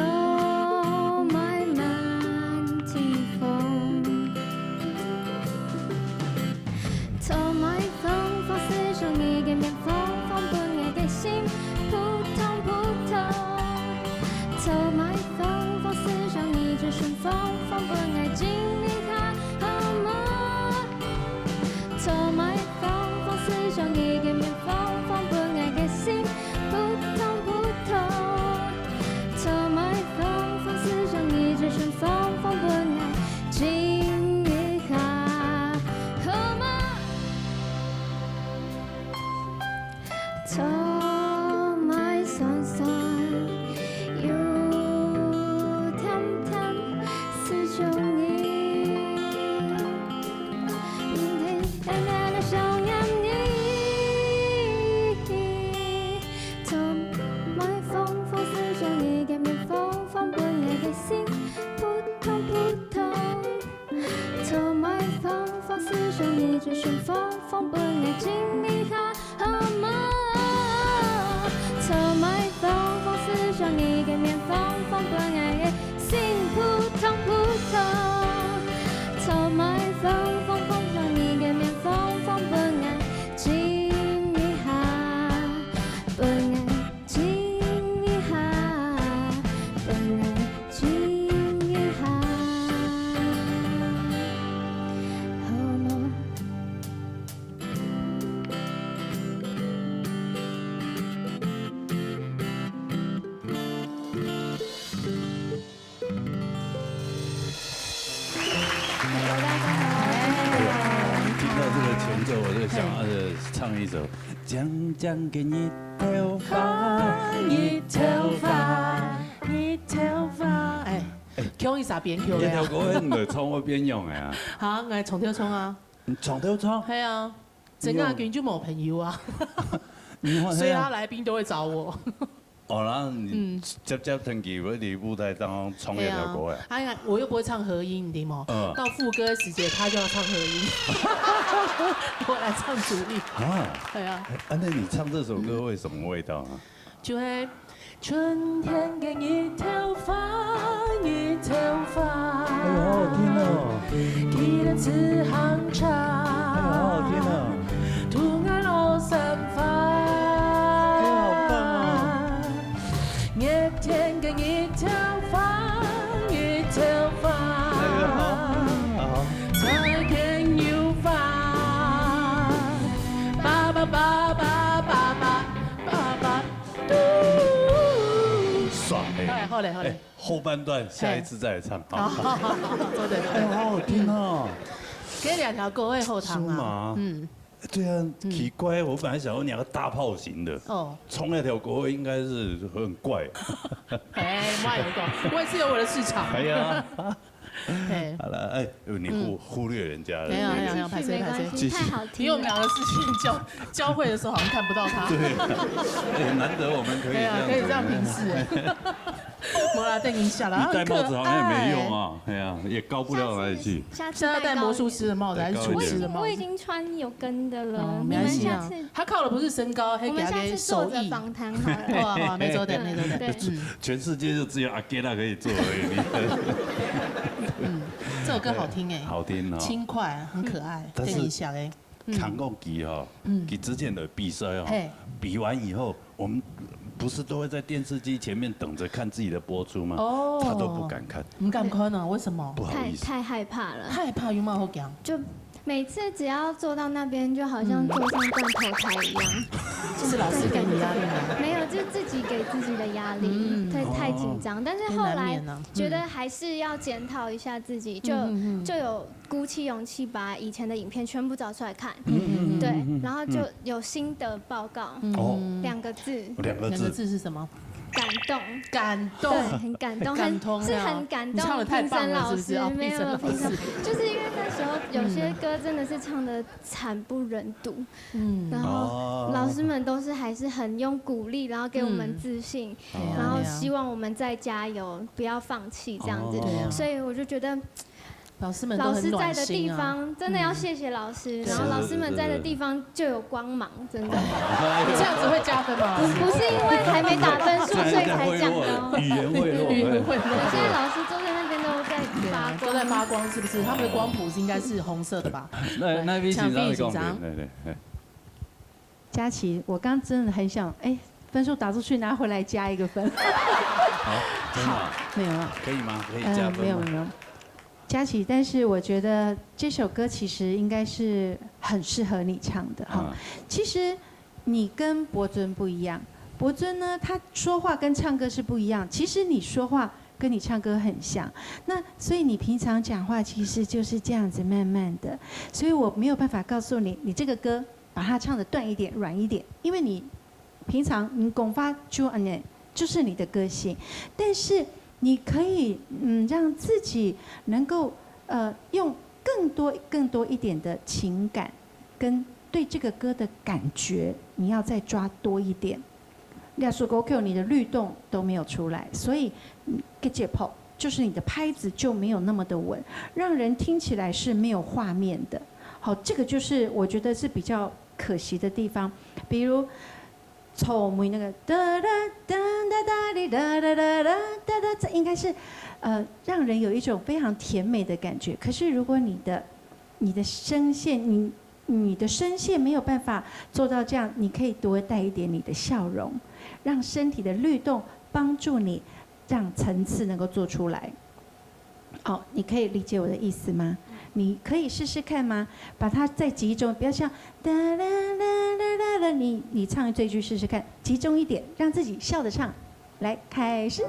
莓滿地紅。 草莓風，風勢將你个面紅，紅分𠊎个心撲通撲通。草莓風，風勢將你嘴唇紅，紅分𠊎親你下好無？草莓風，風勢將你个面紅，紅分𠊎个心撲通撲通。草莓風，風勢將你嘴唇紅，紅分𠊎 親一下，好嗎？草莓酸酸又甜甜，是中意。明天愛來想念你。草莓風，風勢將你个面紅，紅分𠊎个心撲通撲通。 草莓風，風勢將你嘴唇紅，紅分𠊎親你下好無？草莓風，風勢將你个面紅，紅分𠊎个心撲通撲通。草莓風，風，風將你个面紅，紅分𠊎親你下，分𠊎 親一下，分𠊎親一下，好無？听到这个前奏，我就想，呃，唱一首《将将给你头发》。日头发，日头发，哎，唱一下边唱你头呀。歌很会唱，我边用的啊，好，来唱跳唱啊。你唱跳唱，系啊，陈亚军就冇朋友啊，你看所以他来宾都会找我。哦，然后你接接天气，我在舞台当中唱一条歌哎。哎呀，我又不会唱和音，你知吗？嗯到副歌时节，他就要唱和音，我来唱主力。啊，对啊，啊，那你唱这首歌会什么味道啊？就係春天的日頭花，日頭花。哎呦，好好聽哦。騎著自行車。哎呦，好好聽哦。渡我落山花。哎呦，好棒哦。熱天的日頭花，日頭花。哎呦，好，好。 菜田又花，爸爸，爸爸，爸爸，爸爸，嘟。爽欸。好嘞，好嘞，好嘞。哎，後半段下一次再來唱，好。好，好，好，好，好，做得，做得。哎，好好聽哦。這兩條歌會好聽啊。是嗎？嗯。對啊，嗯。奇怪，我本來想說你要大炮型的，哦。衝那條歌應該是很怪。哎，我也有一個，我也是有我的市場。哎呀。 嘿。好了，哎，你忽-，嗯。忽略人家了。没有，没有，没有，拍谁，拍谁。没关系，太好听了。因为我们两个视线交-，交汇的时候好像看不到他。对。哎，难得我们可以这样子。对啊，可以这样平视，哎。没啦，戴一下啦，你戴帽子好像也没用啊，很可爱。哎呀，也高不了哪里去。下次，下次再戴高一点。现在戴魔术师的帽子还是厨师的帽子？我已经，我已经穿有跟的了，哦，你们下次，没关系啊。他靠的不是身高，还给他个手艺。我们下次坐着访谈好了。好啊，好啊，没错的，没错的。对。嗯。全世界就只有阿 Kira 可以做而已。嗯，这首歌好听欸，好听哦。轻快，很可爱，但是電音色欸。嗯。聽講佢吼，嗯。佢之前的比賽哦，嘿。比完以後，我們不是都會在電視機前面等著看自己的播出嗎？哦。他都不敢看。毋敢看啊，為什麼？不好意思。太，太害怕了。害怕有麼个好講？就 每次只要坐到那边，就好像坐上断头台一样。嗯。是老师给你压力吗？没有，就自己给自己的压力，嗯。太，太紧张。哦。但是后来也难免啊。嗯。觉得还是要检讨一下自己，就，嗯，嗯，嗯。就有鼓起勇气把以前的影片全部找出来看。嗯，嗯，嗯，对，嗯，嗯，然后就有心得报告，嗯。哦。两个字。两个字。两个字是什么？ 感动。感动。对，很感动，很，感动。是很感动你唱得太棒了，评审老师，是不是？哦，没有，评审老师。评审，就是因为那时候有些歌真的是唱得惨不忍睹，嗯。然后哦。老师们都是还是很用鼓励，然后给我们自信，嗯。对啊，然后希望我们再加油，不要放弃这样子。哦。对啊。所以我就觉得 老师们都很暖心啊。老师在的地方，真的要谢谢老师，嗯。然后老师们在的地方就有光芒，真的。这样子会加分吗？不，不是因为还没打分数，所以才讲的哦。语言贿赂，语言贿赂。对，现在老师坐在那边都在发光。对啊，都在发光，是不是？他们的光谱是应该是红色的吧？那，那边请让你讲，对，对，对。 佳琪，我刚真的很想，哎，分数打出去拿回来加一个分。好，真的啊？好，没有啊。可以吗？可以加分吗？呃，没有，没有。佳琪，但是我觉得这首歌其实应该是很适合你唱的哈。嗯。其实你跟博尊不一样，博尊呢，他说话跟唱歌是不一样，其实你说话跟你唱歌很像。那所以你平常讲话其实就是这样子慢慢的，所以我没有办法告诉你，你这个歌 把它唱得断一点、软一点，因为你平常你讲话就恁呢，就是你的个性。但是你可以，嗯，让自己能够，呃，用更多、更多一点的情感，跟对这个歌的感觉，你要再抓多一点。那首歌曲你的律动都没有出来，所以，嗯，个节拍就是你的拍子就没有那么的稳，让人听起来是没有画面的。好，这个就是我觉得是比较可惜的地方。比如草莓那个哒哒哒哒哒哩哒哒哒哒哒哒，这应该是，呃，让人有一种非常甜美的感觉。可是如果你的，你的声线，你，你的声线没有办法做到这样，你可以多带一点你的笑容，让身体的律动帮助你，让层次能够做出来。 好，你可以理解我的意思吗？你可以试试看吗？把它再集中，不要像哒啦啦啦啦啦，你，你唱这句试试看，集中一点，让自己笑着唱。来，开始，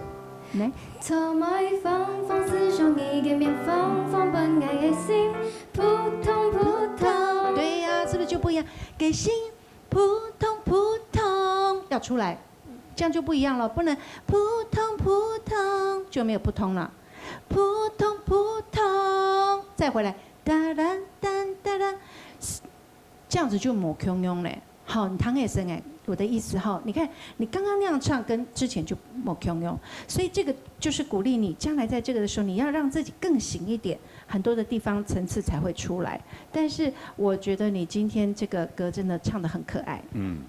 来。草莓放放，思想你个面放放，分爱的心扑通扑通。对呀，是不是就不一样？个心扑通扑通，要出来，这样就不一样了，不能扑通扑通，就没有扑通了。 扑通扑通，再回来，哒啦哒哒啦，这样子就无共样嘞。好，你听会生哎，我的意思哈，你看你刚刚那样唱跟之前就无共样，所以这个就是鼓励你，将来在这个的时候，你要让自己更醒一点，很多的地方层次才会出来。但是我觉得你今天这个歌真的唱得很可爱。嗯，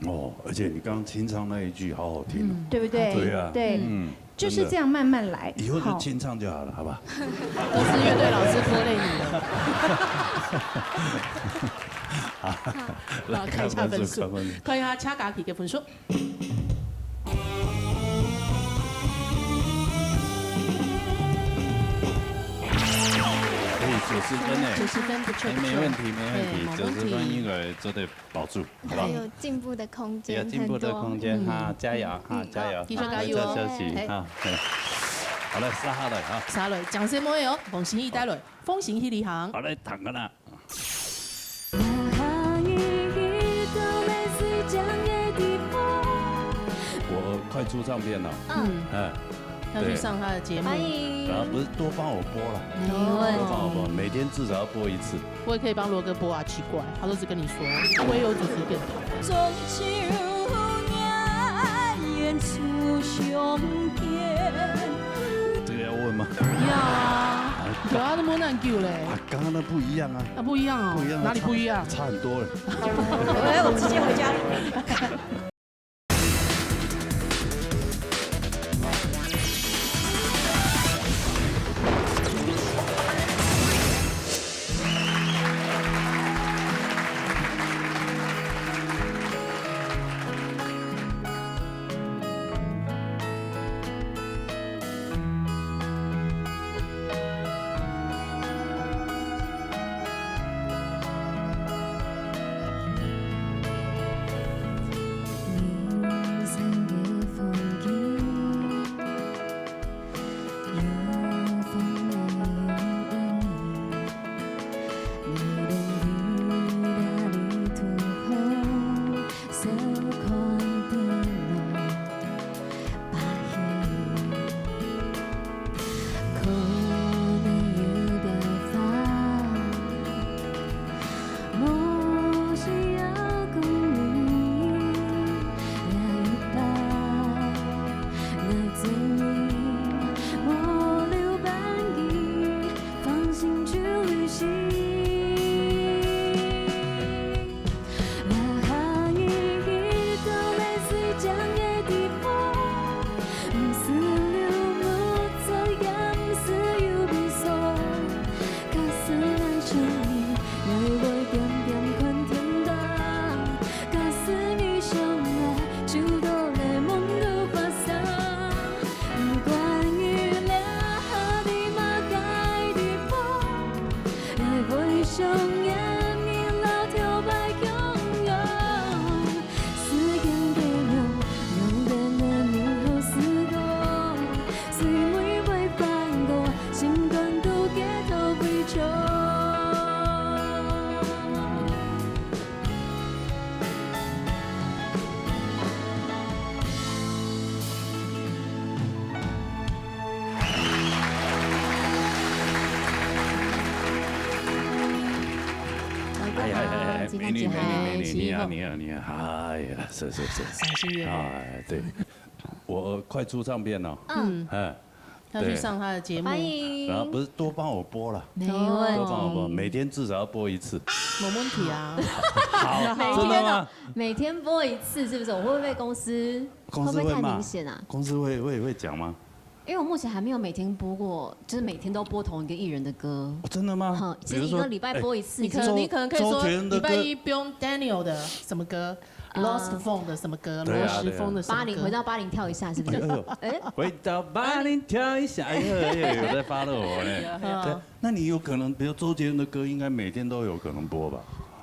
哦，而且你刚刚清唱那一句好好听哦。嗯。对不对？对啊。对。嗯，就是这样慢慢来。真的。以后就清唱就好了，好不好？都是乐队老师拖累你了。好，来看一下分数，看分数。看一下車卡奇个分数。 可以，九十分呢。九十分，不错，哎，不错。没问题，没问题，哎，没问题。九十分应该做得保住，好不好？还有进步的空间，有进步的空间，很多。哈，加油，哈，嗯。加油，好，继续加油哦。好，再休息，哎。哈，哎。好嘞，杀下来，哈。杀落，掌声欢迎哦，王心怡带来，《风行一里行》。好嘞，躺个啦。 我快出唱片了。嗯。哎，要去上他的节目。对。欢迎。然后不是多帮我播了。没问题。多帮我播，每天至少要播一次。我也可以帮罗哥播啊，奇怪，他都只跟你说，我也有主持电台。这个要问吗？要啊，有啊，都没那久嘞。啊，刚刚那不一样啊。啊，不一样哦，不一样啊，哪里不一样？差，差很多了。哎，我直接回家了。哎呀，哎呀，哎呀，美女，美女，美女，你好，你好，你好，哎呀，是，是，是。赏心悦目。哎，对，我快出唱片了。嗯。哎，要去上他的节目。欢迎。然后不是多帮我播了，没问题。多帮我播，每天至少要播一次。没问题啊。好，真的吗？每天都，每天播一次，是不是？我会不会被公司，公司会骂，会不会太明显啊？公司会，会，会讲吗？ 因为我目前还没有每天播过，就是每天都播同一个艺人的歌。哦，真的吗？哼，其实一个礼拜播一次，比如说，你可能，你可能可以说，周，周杰伦的歌。礼拜一播 Daniel 的什么歌，Lost Phone 的什么歌，对啊，罗时丰的什么歌。对啊。八零，回到八零跳一下，是不是？哎呦，哎，回到八零跳一下，哎呦，哎呦，有在 follow 我呢。对啊。对，那你有可能，比如周杰伦的歌，应该每天都有可能播吧？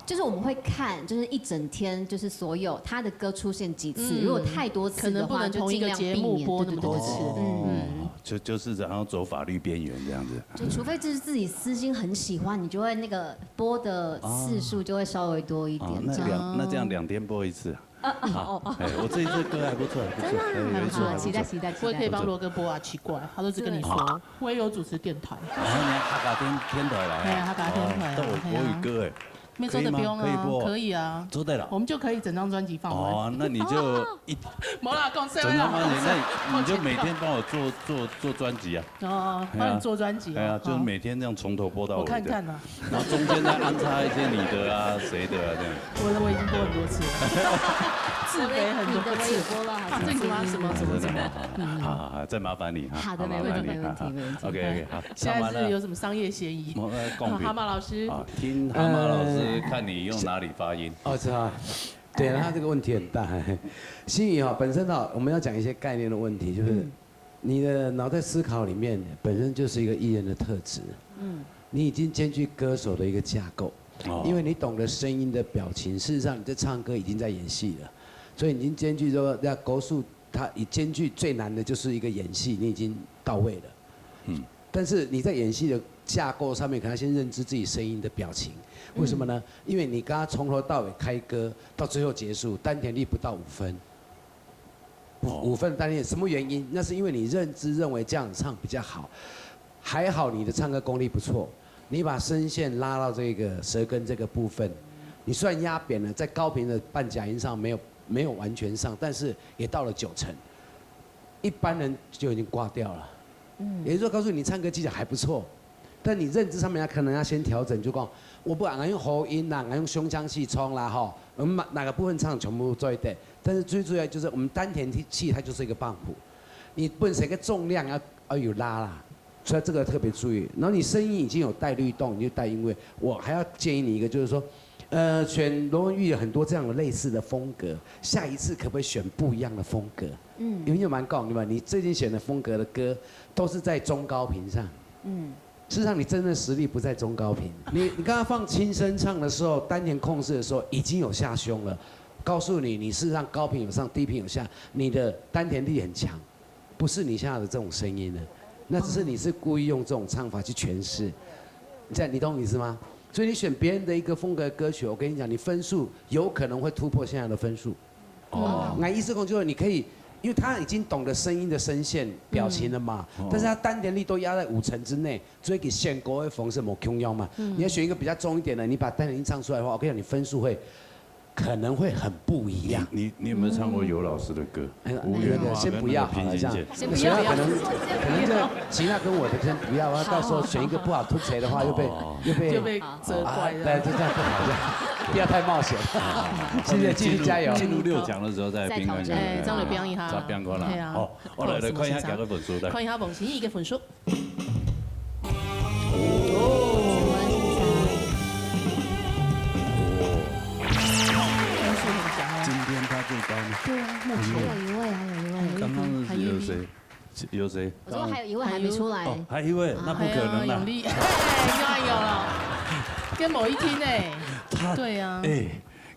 就是我们会看，就是一整天，就是所有他的歌出现几次，嗯，如果太多次的话，可能不能同一个节目播那么多次。就尽量避免。对，对，对，对。嗯。哦，就，就是然后走法律边缘这样子。就除非这是自己私心很喜欢，你就会那个播的次数就会稍微多一点，哦，那两，这样。那这样两天播一次啊。啊，啊，好，哦，哦。哎，我这一次歌还不错，还不错，真的啊？哎，有一次还不错。好，期待，期待，期待。我也可以帮罗哥播啊，奇怪，他都只跟你说，我也有主持电台。哦，你还客家电，电台来啊？哎呀，客家电台啊，哦，都有国语歌哎。哎呀。没做得不用啊，可以吗？可以不？可以啊，做得了。我们就可以整张专辑放完。哦，那你就一，没啦，讲笑的啦。整张专辑，那你就每天帮我做，做，做专辑啊。哦，帮你做专辑哦。哎呀，就是每天这样从头播到尾的。好。我看看啊。然后中间再安插一些你的啊，谁的啊，这样。我的我已经播很多次了，自肥很多次。你的我也播了，好像啊，这个什么什么什么。真的吗？好，好，好，再麻烦你哈。好的，好，麻烦你哈。没问题，没问题，没问题。OK，OK，好，现在是有什么商业嫌疑？唱完了。我，呃，贡品。蛤蟆老师。啊，听蛤蟆老师，呃，看你用哪里发音。哦，是啊。对，他这个问题很大。心怡哈，本身哈，我们要讲一些概念的问题，就是嗯。你的脑袋思考里面本身就是一个艺人的特质。嗯。你已经兼具歌手的一个架构，哦。因为你懂得声音的表情，事实上你在唱歌已经在演戏了，所以你已经兼具说在高速，它已兼具最难的就是一个演戏，你已经到位了。嗯。但是你在演戏的架构上面，可能要先认知自己声音的表情。为什么呢？嗯。因为你刚刚从头到尾开歌，到最后结束，丹田力不到五分。五，哦。五分的丹田力，什么原因？那是因为你认知认为这样唱比较好。还好你的唱歌功力不错，你把声线拉到这个舌根这个部分，你虽然压扁了，在高频的半假音上没有，没有完全上，但是也到了九成。一般人就已经挂掉了。嗯。也就是说，告诉你唱歌技巧还不错，但你认知上面可能要先调整，就讲，我不敢用喉音啦，用胸腔气冲啦，吼，我们哪个部分唱全部做一点，但是最主要就是我们丹田气，它就是一个帮浦，你本身个重量要，要有拉啦，所以这个特别注意。然后你声音已经有带律动，你就带音位，我还要建议你一个，就是说，呃，选罗文玉有很多这样的类似的风格，下一次可不可以选不一样的风格？嗯。因为你蛮讲，对吧？你最近选的风格的歌都是在中高频上。嗯。事实上，你真正实力不在中高频。你，你刚刚放轻声唱的时候，丹田控制的时候已经有下胸了，告诉你，你事实上高频有上，低频有下，你的丹田力很强，不是你现在的这种声音了。那只是你是故意用这种唱法去诠释，这样你懂我意思吗？所以你选别人的一个风格歌曲，我跟你讲，你分数有可能会突破现在的分数。哦。嗯。俺意思讲就是你可以，因为他已经懂得声音的声线、表情了嘛，嗯。哦。但是他丹田力都压在五成之内，所以给选歌的方式无共样嘛。嗯。你要选一个比较重一点的，你把丹田力唱出来的话，我跟你讲，你分数会可能会很不一样。你，你，你有没有唱过尤老师的歌？哎，那个先不要好了，这样。先不要。可能，可能就吉娜跟我的先不要，到时候选一个不好突谁的话，又被，哦。又被，就被责怪了。啊，对，就这样不好，这样不要太冒险。谢谢，继续加油。进入六强的时候再拼看看。哎，张磊拼一下。再拼看啦。对啊。好，我来，来看一下好，什么審查？几个分数，来。看一下王心怡个分数。哦。分数很强哦。今天他最高呢。对啊，目前。还有一位，还有一位。刚刚是有谁？ 有谁？我说还有一位还没出来。哦，还有一位，那不可能啦。哎呀，永利，哎，又有了，跟某一天哎。他，对啊。哎，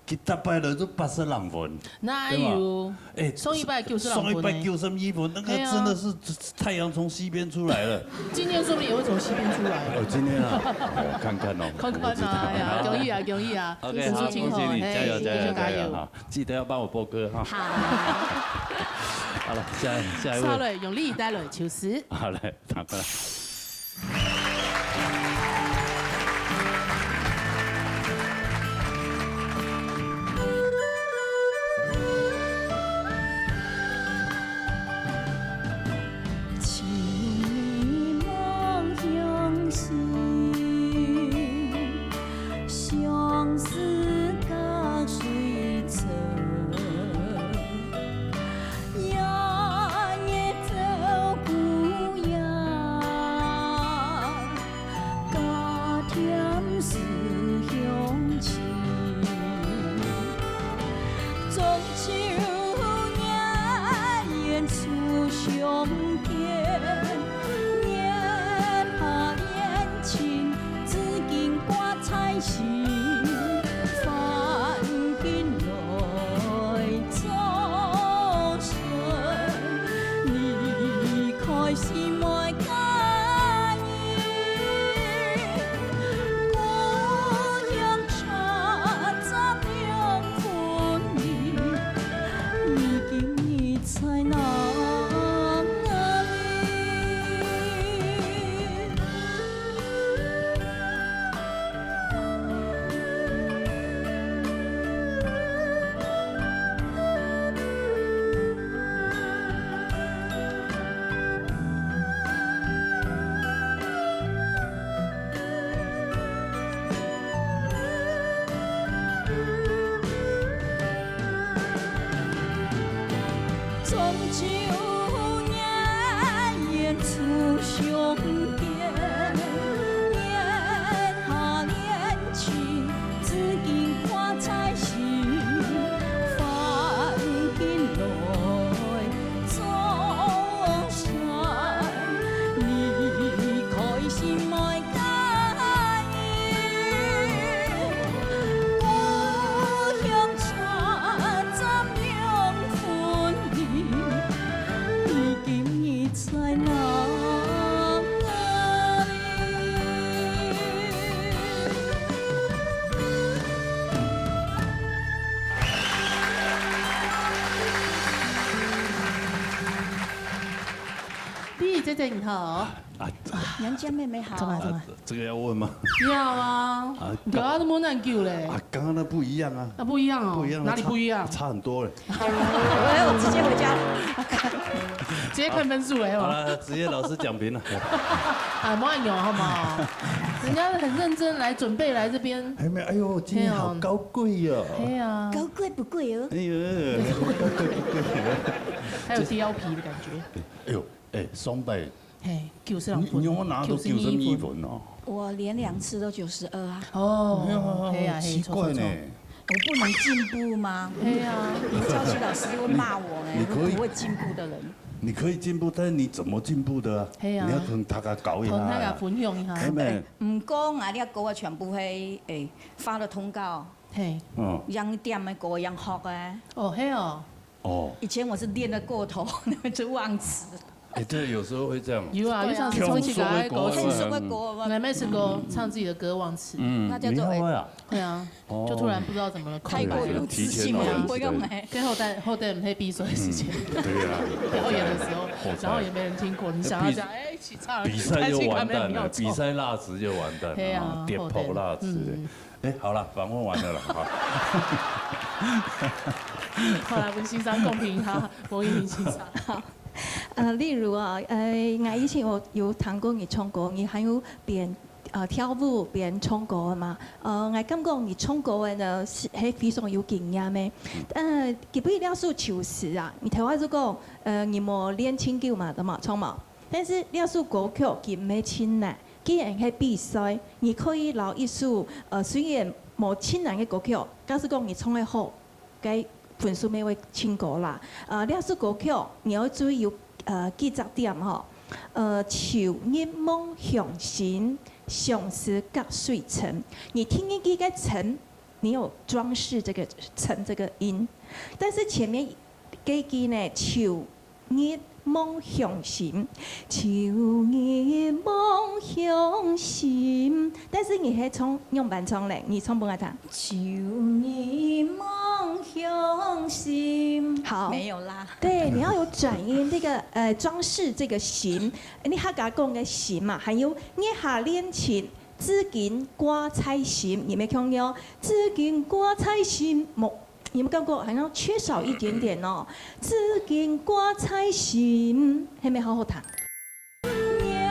佢逐擺來都八十零分，哪有？對吧？哎，上一擺九十零分呢。上一擺九十一分，那個真的是太陽從西邊出來了。今天說不定也會從西邊出來。哦，今天啊，哦，看看哦，看看啊，我不知道。哎呀，容易啊，容易啊，OK，好，恭喜你，加油，加油，加油，哈！記得要幫我播歌哈。好。好了，下，下一位。下一位，永利帶來秋思。好，來。 打过来。中秋月，月出香边，月下恋情，至今挂在心。翻云来， 江山，离开心爱佳人，故乡车站两分离，你今日在哪里？ 第一，这真好。啊，娘家妹妹好。怎么了？怎么了？啊，这个要问吗？要啊。啊，有啊，都没那久嘞。啊，刚刚那不一样啊。啊，不一样哦。不一样啊，哪里不一样？差，差很多嘞。我要直接回家。直接看分数嘞，好吧？好了，直接老师讲评了。啊，没有，好不好？人家很认真来准备来这边。哎，没有，哎呦，今天好高贵哟。哎呀。高贵不贵哦。哎呦，高贵不贵。还有貂皮的感觉。哎呦，哎，双倍。嘿，九十两分。你，你有拿到九十一分哦。我连两次都九十二啊。哦，哎呀，嘿呀，嘿，奇怪呢。错，错，错。我不能进步吗？嘿呀。吴兆奇老师会骂我呢，你可以，我不会进步的人。你可以进步，但是你怎么进步的啊？嘿呀。你要跟大家搞一下呀。同大家分享一下。哎，妹。毋过啊，你个歌啊，全部係，诶，发了通告，嘿。嗯。样点的歌，样学的。哦，嘿哦。哦。以前我是练得过头，那个就忘词。哎，对，有时候会这样。有啊，对啊。有像是唱起个歌，唱首个歌嘛。来，每次歌，唱自己的歌忘词。嗯，那叫做，你会啊？对啊，哦。就突然不知道怎么了，空白了。太过有自信了，对啊。不用哎。跟后代，后代很黑闭锁的时间。嗯，对啊。表演的时候，后代。然后也没人听过，你想要讲，哎，一起唱，比赛就完蛋了，开心感没有错。比赛落词就完蛋了，对啊，啊，跌破落词的。后代。嗯。哎，好了，访问完了啦，哈。好啦，文先生公平哈，王一鸣先生。好。呃，例如啊，呃，我以前有，有听过你唱歌，你還有邊，呃，跳舞邊唱歌的嘛？呃，我感覺你唱歌的呢，是，係非常有經驗的。呃，基本這首《秋思》啊，你頭下就講，呃，你無練盡久嘛，對嘛，唱嘛？但是這首歌曲佢毋係盡難，既然係比賽，你可以摎一首，呃，雖然無盡難个歌曲，假使講你唱得好， 該分數乜會盡高啦。呃，這首歌曲你愛注意有，呃，幾隻點吼。呃，秋日望鄉心，相思隔水城。你聽一句該城，你有裝飾這個城這個音，但是前面這句呢，秋 日望鄉心，秋日望鄉心。但是你係唱仰般唱咧？你唱分𠊎聽。秋日望鄉心。好。沒有啦。對，你要有轉音，這個，呃，裝飾這個心，你客家講个心嘛，還有月下戀情，至今掛在心，你有沒有聽到？至今掛在心，無 你們感覺好像缺少一點點哦。至今掛在心，係無好好聽？月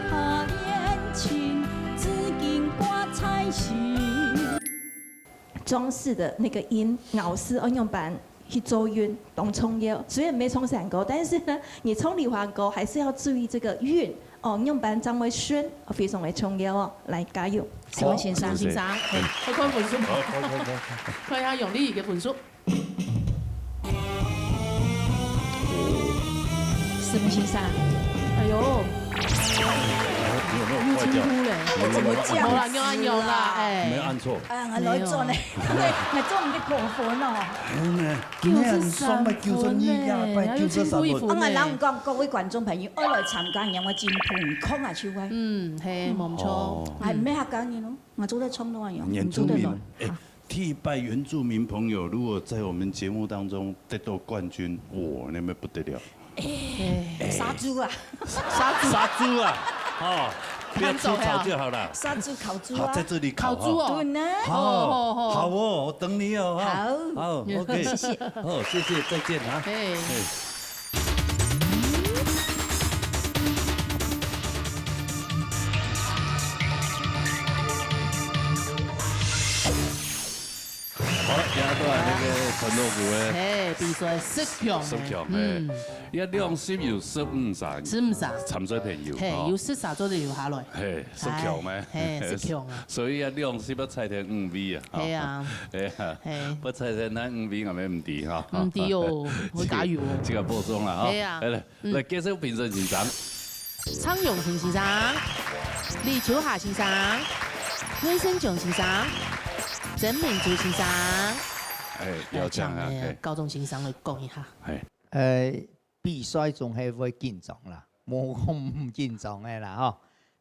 下戀情，至今掛在心。裝飾的那個音，咬字愛仰般去做韻，當重要。雖然沒唱山歌，但是呢，你唱梨花歌還是要注意這個韻。 哦，仰般正會順，非常个重要哦。來，加油！請問先生。好，先生，謝謝。嘿，快看分數。好，好，好，好。看一下永利个分數。什麼先生？哎呦，你有沒有壞掉？有進步嘞。怎麼講？有啦，有啦，有啦，哎。沒有按錯。哎呀，我來做呢，對，我做你的果粉哦。哎，你看，九十三分呢，你看，你要有進步一分呢。啊，𠊎摎你講，各位觀眾朋友，愛來參加，你愛進步，你看啊，就會。嗯，嘿，無錯。哦。哎，毋係客家人哦，𠊎做得唱到啊，原住民。你做得咯。哎，第一擺原住民朋友如果在我們節目當中得到冠軍，哇，那麼不得了。哎，哎。殺豬啊！殺豬。殺豬啊！哦，不要出草就好了。殺豬烤豬啊。好，在這裡烤哈。烤豬哦。對呢。好，好，好。好哦，我等你哦，哈。好。好，OK。謝謝。好，謝謝，再見啊。哎。哎。好了，也都係那個傳統舞个嘿，比賽十強个。十強，嘿。嗯。也兩十有十五儕十五儕。參賽朋友，嘿，哦。有十儕做得留下來。嘿，十強咩？哎，嘿，十強啊。所以啊，兩十要猜到五位啊。嘿啊。哎呀，嘿。不猜到那五位，𠊎等毋知哈。毋知哦，會加油哦。這個，這個保重了哈。嘿啊。來，來，嗯。來，介紹評審先生。 蔡永興先生、李秋霞先生、魏生強先生、曾明珠先生。哎，邀請啊，來，請，哎，哎。高中先生來講一下。哎。呃，比賽總係會緊張啦，無講毋緊張个啦，吼。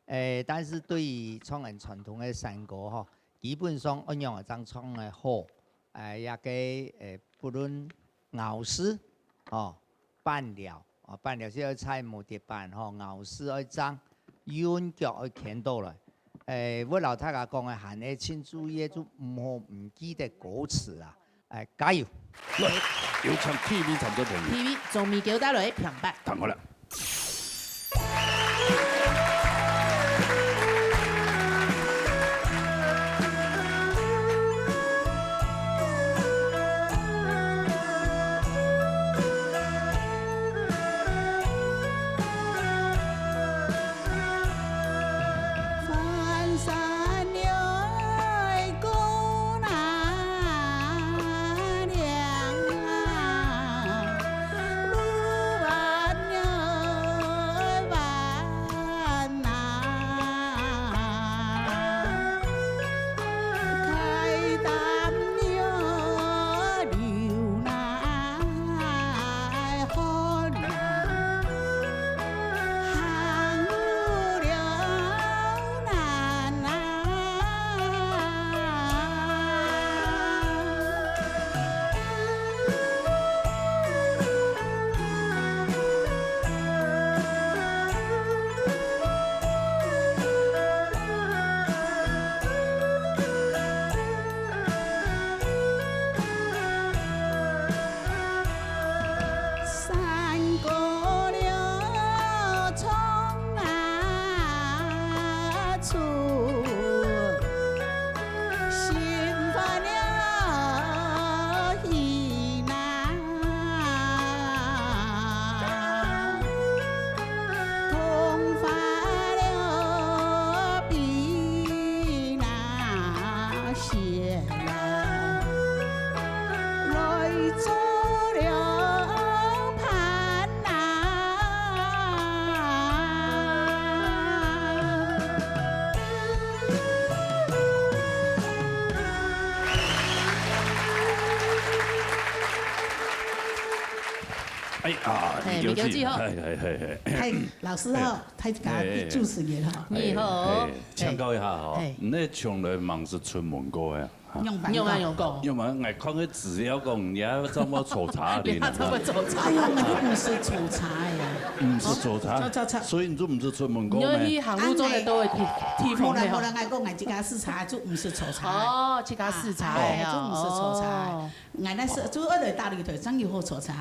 哎，但是對於唱恁傳統个山歌，吼，基本上愛仰仔正唱个好，哎，也个，哎，不論咬字，吼，伴調， 哦，伴調係愛在無跌板吼，咬字愛正，韻腳愛牽到來。誒，會摎大家講个，還係盡注意个，就毋好毋記得歌詞啊！誒，加油！來，有請第一位參賽朋友。第一位，鍾美嬌帶來的平白。聽好了。 山歌了唱啊出，心烦了意难。 痛快了比那些人，来做了伴啊。 哎啊，嘿，米狗記，米狗記吼。嘿，嘿，嘿，嘿。嗨，老師好，嘿。嗨，主持人好。你好。嘿，嘿，請教一下吼，嘿。你從來吂識出門過呀？仰般講？仰般講？因為𠊎看个資料講，你還差不多坐車的呢。你還差不多坐車。哎呀，𠊎就毋識坐車呀。毋識坐車？坐，坐，坐。所以你就毋識出門過咩？你要去行路做得到的地，地方，無啦，對吧？無啦，𠊎講𠊎自家駛車，就毋識坐車。哦，自家駛車，哎，哎呀，就毋識坐車。哦。 𠊎那時就愛來大理台，正有好坐車。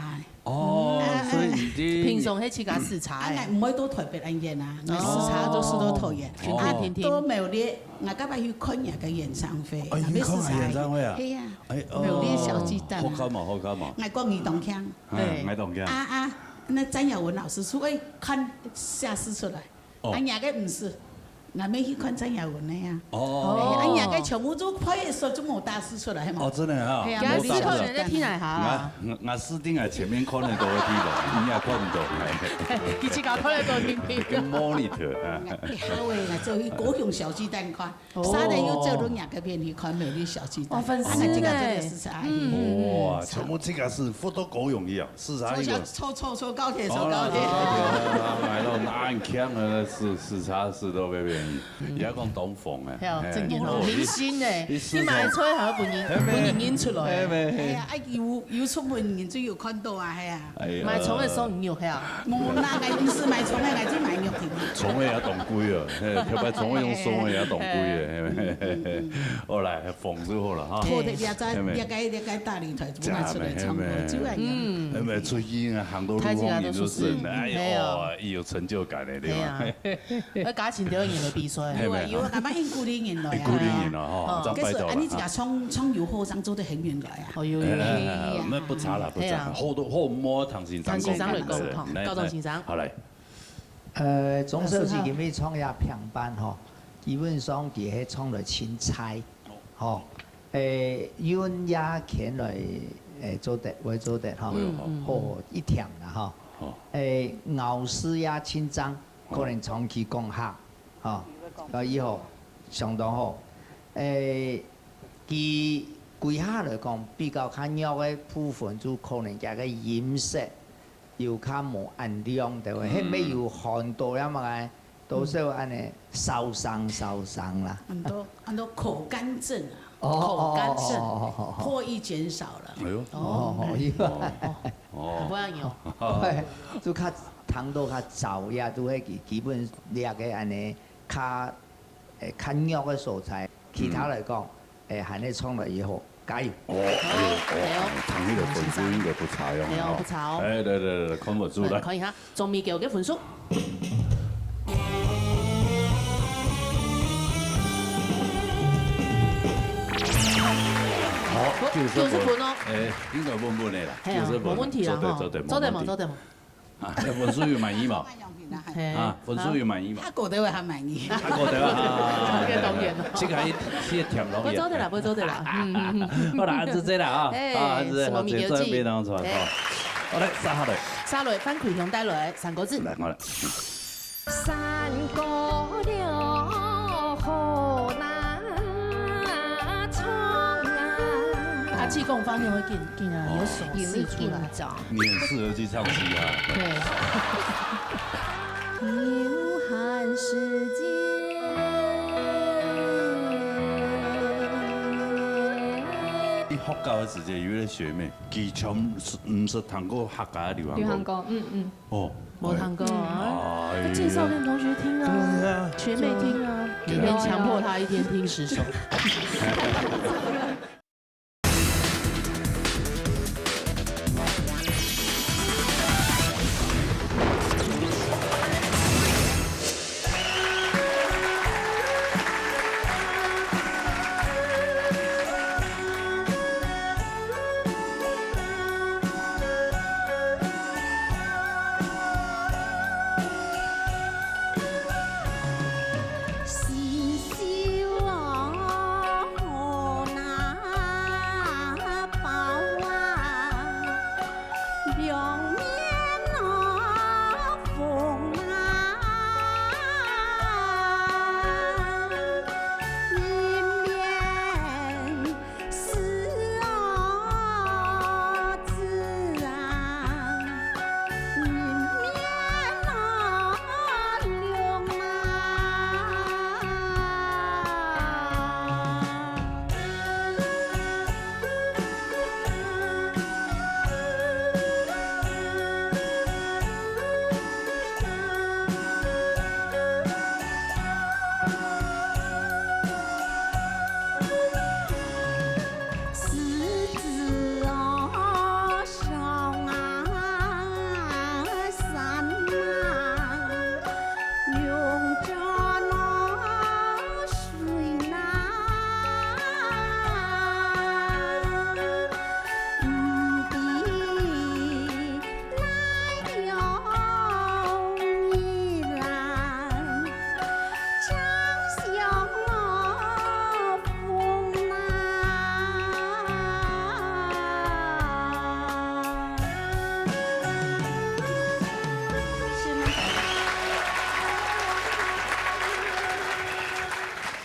哦，嗯。所以你的平常係自家駛車啊，𠊎毋會到台北恁遠啊，𠊎駛車都駛到桃園。哦。啊，到苗栗，𠊎該擺去看人家个演唱會，哦，你去看演唱會啊？係啊，哎，哦，苗栗小巨蛋啊。好看無？好看無？𠊎講你當強。嗯，對。𠊎當強。啊，啊，那詹雅雯老師就會看寫字出來。 哦。啊，若个毋識，𠊎乜去看詹雅雯个啊。哦。哎，啊，若个全部都快一說就無打字出來，係無？哦，真的啊，係啊，無打字。無打字。𠊎，𠊎，𠊎視定𠊎前面看得到个地方，你也看毋到。佢自家看得到定定。跟monitor啊。哎，好誒，𠊎就去高雄小巨蛋看。 哦。三年又走到若个片去看美麗小巨蛋。哦，粉絲呢？啊，那這個真的是啥？嗯。哇，全部這個是不都夠容易啊，是啥一個？坐，坐，坐，坐高鐵，坐高鐵。哦，坐高鐵啊，買到那很強啊，是，是啥，是都被別人，也講東風哎，係啊，哎，真的哦，哦，明星哎，你，你買菜還要分人，係咩？分人認出來。係咩？哎呀，啊，有，有出門人就有看到啊，係啊。 哎呀。買蔥个送你肉係啊？無啦，𠊎毋識買蔥个，𠊎就買肉丁。蔥个也當貴啊，嘿，特別蔥个用送个也當貴个，嘿。好啦，風就好了哈。好的，這隻，嘿咩。這個，這個大理台，做麼个出來唱歌，嘿咩。就恁樣。嗯。嘿咩，出去啊，行到路上人就認，哎喲，有成就感的，對吧？係啊。 啊，家庭條件就比賽。有啊，有啊，慢慢引鼓勵人來啊。鼓勵人咯，吼，哦，再拜託啦。可是恁呢，這个唱，唱有好聲做得很遠來啊。哦，有，有，有。哎，那不差了，不差。係啊。好多，好摸唐先生，唐先生來講，吼，來，高中先生。好，來。呃，鍾小姐今日唱這平板吼，基本上佢係唱到清彩，吼。誒，韻也牽來，誒，做得，會做得，吼。嗯，嗯，嗯。好，一條啦，吼。好。誒，咬字也清楚，可能長期講客。 吼，啊，以後相當好。誒，佢歸下來講，比較較弱个部分，就可能佢个音色有較無恁亮，對無？嗯。該乜有很多樣个，多少恁呢燒傷燒傷啦。很多，很多口乾症啊，哦，口乾症，哦，哦，哦，哦。唾液減少了。哎喲。哦，哦，哦，哦。哦，不要有。就較聽到較燥呀，就會基，基本這个恁呢 較，誒，較弱个所在，其他來講，誒，還係唱得以後，加油！哦，哎喲，哦，哎喲，哎喲，唐先生个分數應該不差喲，哎喲，吼。不差哦。哎，來，來，來，看分數，來。看一下，鍾美嬌个分數。好，九十分。九十分哦。哎，應該穩穩个啦，係啊，九十分，無問題啦，做得，吼。做得，做得嘛，無問題。做得嘛。 啊，分數有滿意無？係。啊，分數有滿意無？較高个會較滿意。較高个啊。當然，當然。這个係，係甜落去啊。毋做得啦，毋做得啦。嗯，嗯，嗯。好啦，恁仔細啦啊，哎，啊，恁仔細，什麼物件好，這，這邊當中，哎。好。好，來，續下來。續來，范奎雄帶來三個字。來，我來。山歌了好難唱啊。啊，氣功方面會緊，緊啊，有手勢出來。緊張。 你很適合去唱戲啊。對。流汗時節。你學校个時節有一个學妹，佢從毋識，毋識聽過客家个流行歌。流行歌，嗯，嗯。哦，無聽過啊。哎。就介紹給同學聽啊，對啊。學妹聽啊，對啊。每天強迫她一天聽十首。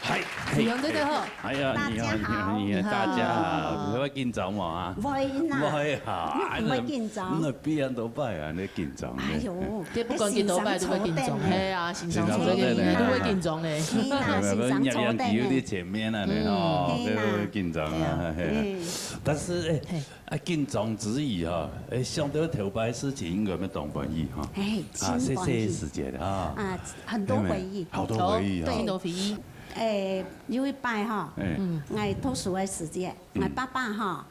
嗨，子阳哥哥好。哎呀，你好，你好，你好，大家好，你會緊張無啊？會啦。會啊，你毋會緊張？那必然都會啊，你緊張呢。哎喲，這不管幾多擺都會緊張，係啊，先生坐在這裡，你都會緊張呢。係啦，先生坐在這裡。有點前面啊，你哦，嗯。係啦。會緊張啊，係啊。但是，哎，啊，緊張之餘哈，哎，想到頭擺事情應該會當歡喜哈。哎，啊，真歡喜。謝謝時間啊。啊，很多回憶。好多回憶哈。對。很多回憶。 誒，有一擺吼，誒。嗯。𠊎讀書个時節，𠊎爸爸吼，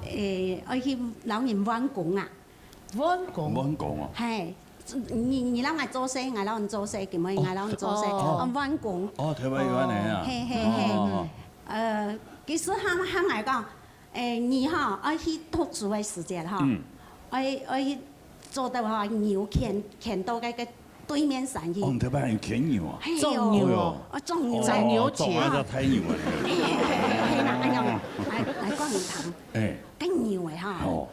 誒，愛去摎人換工啊。換工？換工哦。係，你，你摎𠊎做事，𠊎摎你做事，今晡日𠊎摎你做事，哦。啊，員工。哦，頭擺有恁樣啊。嘿，嘿，嘿。哦，哦，哦。呃，其實佢，佢還講，欸，你吼，愛去讀書个時節吼，嗯。愛，愛去做到吼，牛牽，牽到該个對面山去。哦，你頭擺還牽牛啊？嘿喲。種牛哦。啊，種牛。哦，掌牛角。種啊，叫大牛啊。嘿，嘿，嘿，嘿，那，哎呀，來，來講你聽。哎。該牛个吼，哦。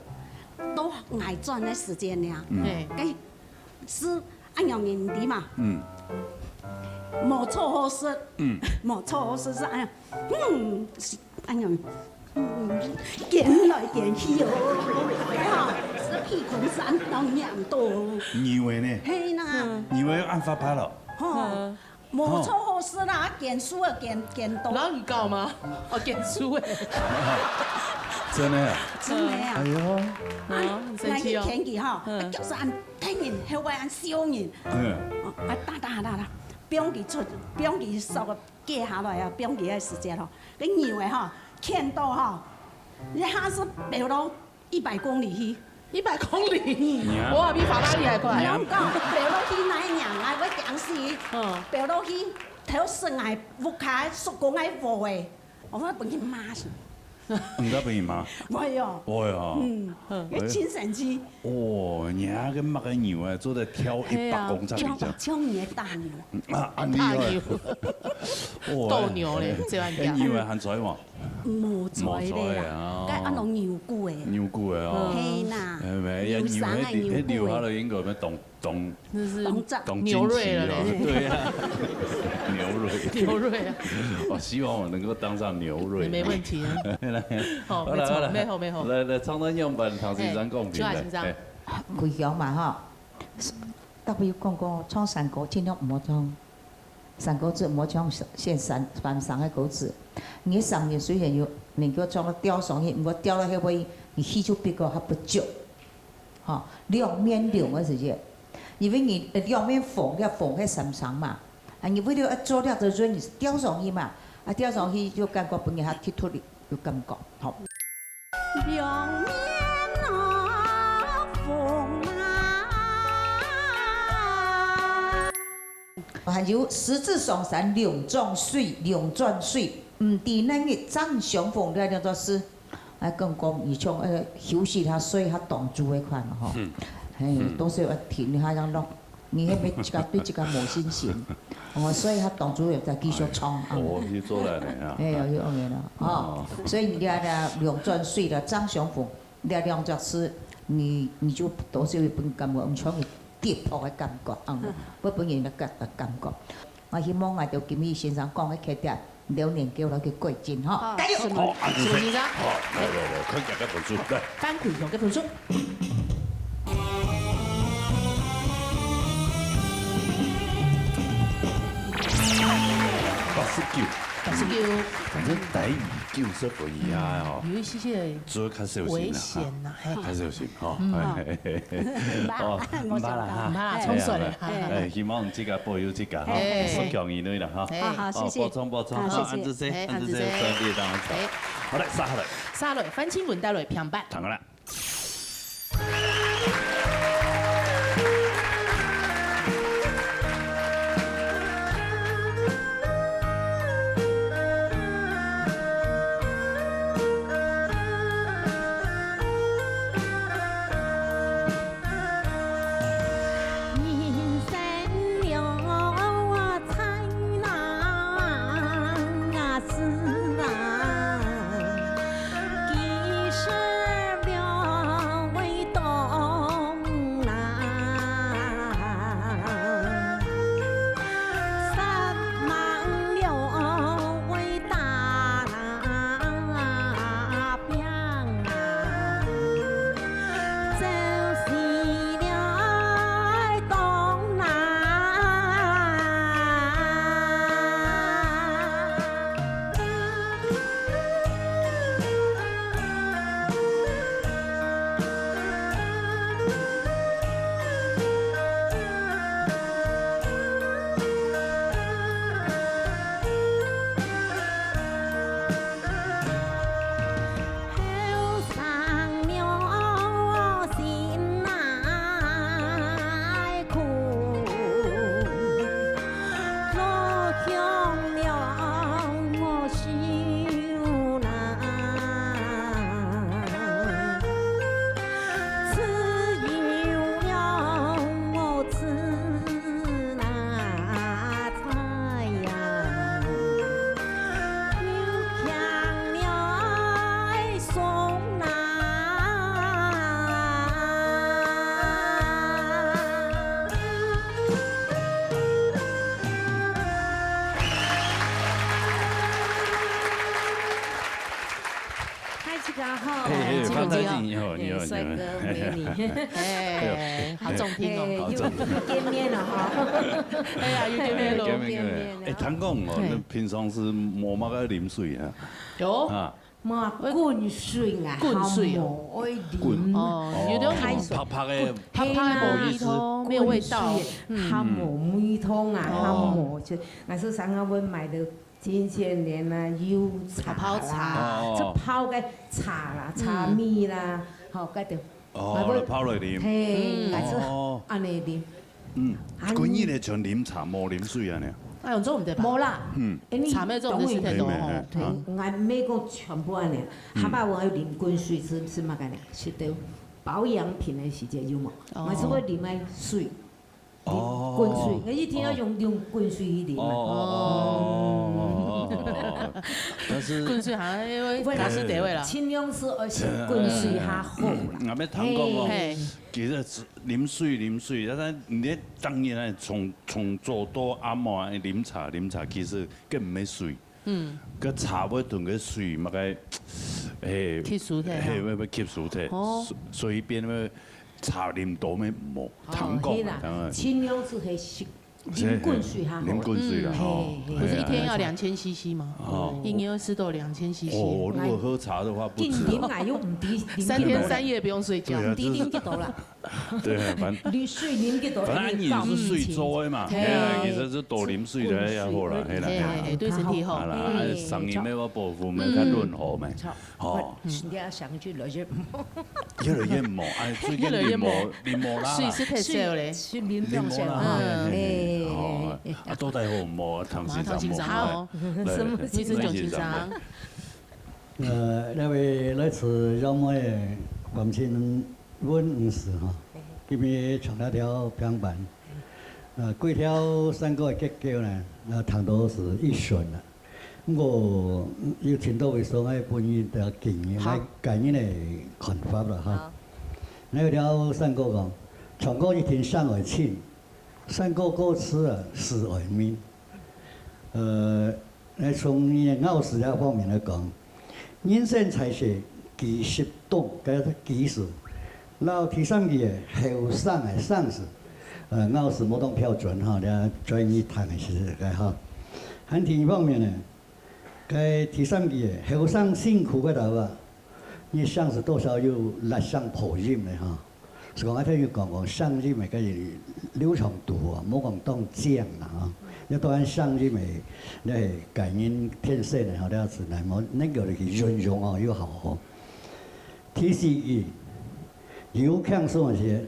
都愛轉个時間呢。嗯。嘿。該 係恁樣个，你知嘛？嗯。無坐好勢，嗯。無坐好勢係恁樣，嗯，係恁樣，嗯，捲來捲去哦，哎呀，係鼻空山當硬到。牛个呢？嘿吶。嗯。牛个恁發達咯。吼，嗯。無坐好勢啦，捲樹啊，捲，捲到。然後你告嗎？哦，捲樹欸。真的啊？真的啊。哎呦。啊，哦，很生氣哦。那一天去吼，嗯。啊，就是恁 聽人，後尾恁笑人。嗯。哦，啊，打打打打，放佢出，放佢手个割下來啊，放佢个時節吼，該牛个吼，牽到吼，一下子飆到一百公里去。一百公里？嗯。哇，比法拉利還快。你講飆落去哪樣啊？會驚死。嗯。飆落去，頭先个屋下，叔公个屋欸。 我會分佢罵死。毋得分佢罵？會哦。會哦。嗯，嗯。該真神奇。哦，你那個麼个牛啊，做得跳一百公尺以上。像，像你个大牛。啊，恁厲害。大牛。哦，鬥牛咧，哎，這樣講。哎，牛啊，還在無？無在咧啦，無在啊。該恁樣牛牯欸。牛牯欸哦。嘿吶。哎，沒，牛生个牛牯欸。牛，那牛下來應該要動 當，那是當早。當牛瑞了嘞。驚奇哦，對啊，牛瑞。牛瑞啊。我希望我能夠當上牛瑞。沒問題啊。來，好，好了，好了。沒錯，沒錯，沒錯。來，來，唱到樣板，唐先生講評的。嘿，朱先生。嘿。開腔嘛，吼，特別講過，唱山歌盡量毋好唱 山歌子，莫唱現山，翻山个歌子。你个聲音雖然有能夠唱到吊上去，毋過吊到該位，你氣就比較較不足。吼，兩面涼个時節，因為你，呃，兩面風，你風係三聲嘛，啊，你為了愛做了个潤，你吊上去嘛，啊，吊上去就感覺分人家踢突你，有感覺，吼。 兩面啊，風啊。還有十指雙山兩轉水，兩轉水，毋知哪日正相逢，這兩隻字。哎，講講，你像，呃，休息下，睡下當晝个款嘛，吼。嗯。嘿，嗯。都係要停下，讓落 你係毋係自家對自家無信心？哦，所以佢當初又再繼續唱，哎，啊。哦，去做了呢，啊。哎，有用个啦，哦。哦。所以你這，這兩轉水了，正相逢，這兩隻字，你，你就都係會分感覺，毋像你跌破个感覺，啊，嗯。會分人个感，感覺。我希望𠊎兜今日先生講个缺點， 留言給𠊎去改進吼。好，加油！是嗎？好，恁仔細。是嗎？好，來，來，來，看這个分數，來。翻開向个分數。八十九。八十九。反正台語九十分以下哦，嗯，有一些些主要較小心啦，危險啦，嘿。較小心吼。嗯。嘿，嘿，嘿，嘿。哦，毋怕啦，哈。毋怕啦，衝水啦，哎，哈。哎，希望自家保佑自家吼，嘿。縮強一點啦，哈。嘿。好，好，謝謝。哦，補充，補充，啊，好，謝謝。恁仔細，嘿，恁仔細，恁仔細。順利當中。嘿。好，來，續下來。續下來，范清文帶來平板。聽啦。这个哈，嘿，嘿，基本上，方太静，你好，你好，嘿，帅哥美女。你好。哎，好中听哦。哎，好中听。又见面了哈。哎呀，又见面了。哎，见面，见面。哎，听讲哦，嘿。你平常时无么个啉水啊？有。啊。无，滾水啊，滾水啊。較無愛啉。滾。哦，有的人開水。白白个，白白个無味道，無味道。滾水，嗯。較無味道啊，哦。較無，就，若係常常會買的 新鮮蓮啊，有茶啦，泡茶。哦。這泡个茶啦，嗯。茶米啦，吼，該條。哦，嘛會來泡來啉。嘿，嗯。來做哦。恁呢啉。嗯，啊，今日呢，全啉茶，無啉水啊呢？哎喲，做毋得吧？無啦。嗯。因為茶乜做毋得食太多吼。當然，嘿，嘿，嘿。對，啊。𠊎毋係講全部恁呢，嗯。下擺𠊎愛啉滾水，係，係麼个呢？係對保養品个時節有無？哦。𠊎係會啉个水。 哦。滾水，𠊎一定愛用，哦。用滾水去啉啊。哦，哦，哦，哦，哦，哦。但是滾水好像因為，不然，假使地位啦。盡量係愛先滾水較好啦。嗯。𠊎乜聽講哦，嘿。其實係啉水，啉水，但係你當然啊，從，從早到暗啊，啉茶，啉茶，其實根本無水。 嗯。該茶會同該水麼个，嘿，吸收忒哈。嘿，會，會吸收忒。哦。所，所以變个茶啉多乜無，哦，聽講啊，嘿啦，當然。盡量係係，啉滾水哈，啉滾水啦，嗯。吼。嘿，嘿。不是一天要兩千C C嗎？哦。一年要喝到兩千C C。哦，如果喝茶的話，不止哦。緊啉啊，又毋知，啉幾多啦。三天三夜不用睡覺。對啊，毋知啉幾多啦。 對，反，你水啉幾多，反正你係水做个嘛，你係高血壓。嘿啊，其實係多啉水就較好啦，嘿啦，嘿啦。嘿，對身體好。好啦，啊，嘿。聲音乜愛保護，乜較潤喉咩。著。吼。身體啊，想起來就越來越無，哎，最近越來越無。啉無，啉無啦啦。水係忒少咧。水，水啉量少啊。啉無啦，嘿，嘿，嘿。嘿。吼，啊，到底好毋好？聽先生無。好，聽先生哦。來，來，什麼先生？聽先生無。呃，那位來自楊梅个黃清 溫女士吼，今日唱了條平板。呃，幾條山歌个結構呢，呃，聽到係一順啦。毋過，嗯，有盡多位所愛分享个經驗，好。來個人个看法啦，哈。好。那有條山歌講，唱歌一定聲愛清，山歌歌詞啊，字愛明。呃， 來，從你个咬字這方面來講，人生在世，幾十冬，該個幾字，然後第三句个後生个生字，呃，咬字無當標準哈，這專業談个是該哈。還第二方面呢，該第三句个後生辛苦个頭啊， 你聲字多少有拉聲破音个哈。係講，啊，等於講講聲音个該流暢度啊，莫講當靚啦哈。你當然聲音个，你係個人天生个哈，這樣子來，莫能夠去運用哦，又好吼。第四句，有輕鬆一些，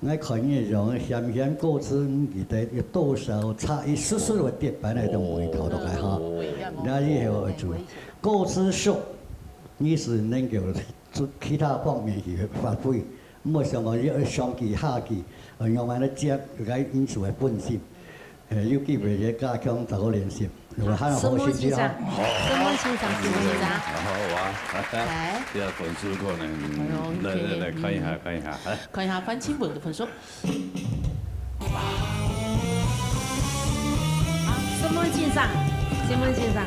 𠊎看你个樣，險險歌詞毋記得，有多少差一絲絲个跌板个都無一頭落來哈。哦。那以後愛注意，歌詞熟，你係能夠做其他方面去發揮，毋好想講要上句下句，呃，用安尼接，該因素會分心。 呃，有機會也加強做個練習，有个還有好心情啊。沈夢先生，好。沈夢先生，沈夢先生。好啊，來。這分數可能，哎喲，來，來，來，OK，看一下，嗯。看一下，來。看一下范清文个分數。啊，沈夢先生，沈夢先生。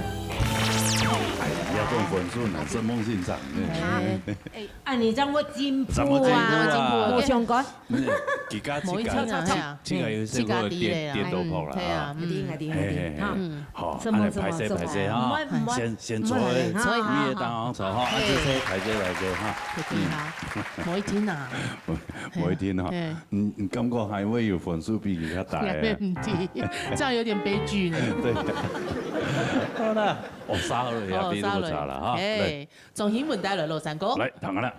哎呀，這種分數呢，沈夢先生，嗯。哎，哎，啊，你這樣會進步啊。怎麼進步啊？無相干。 嗯，自家，自家，無一定啊，係啊。自家有時候會顛，顛倒爿啦，嗯，係啊，哈。嗯。係，係，係，哈。嗯。好，沈夢，沈夢，沈夢。恁樣，歹勢，歹勢，哈。毋會，毋會，先，先坐，毋會，哈，哈，哈。位仔當中坐，哈，啊，係。這些歹勢，歹勢，哈。一定啊。嗯。無一定啊。無，無一定哈。係。你，你感覺還會有分數比佢較大个？沒問題，這樣有點悲劇呢。對。好啦，哦，沙河也比如差了，哦，沙河。哈。係。來。 張興文帶來老山歌。來，聽下啦。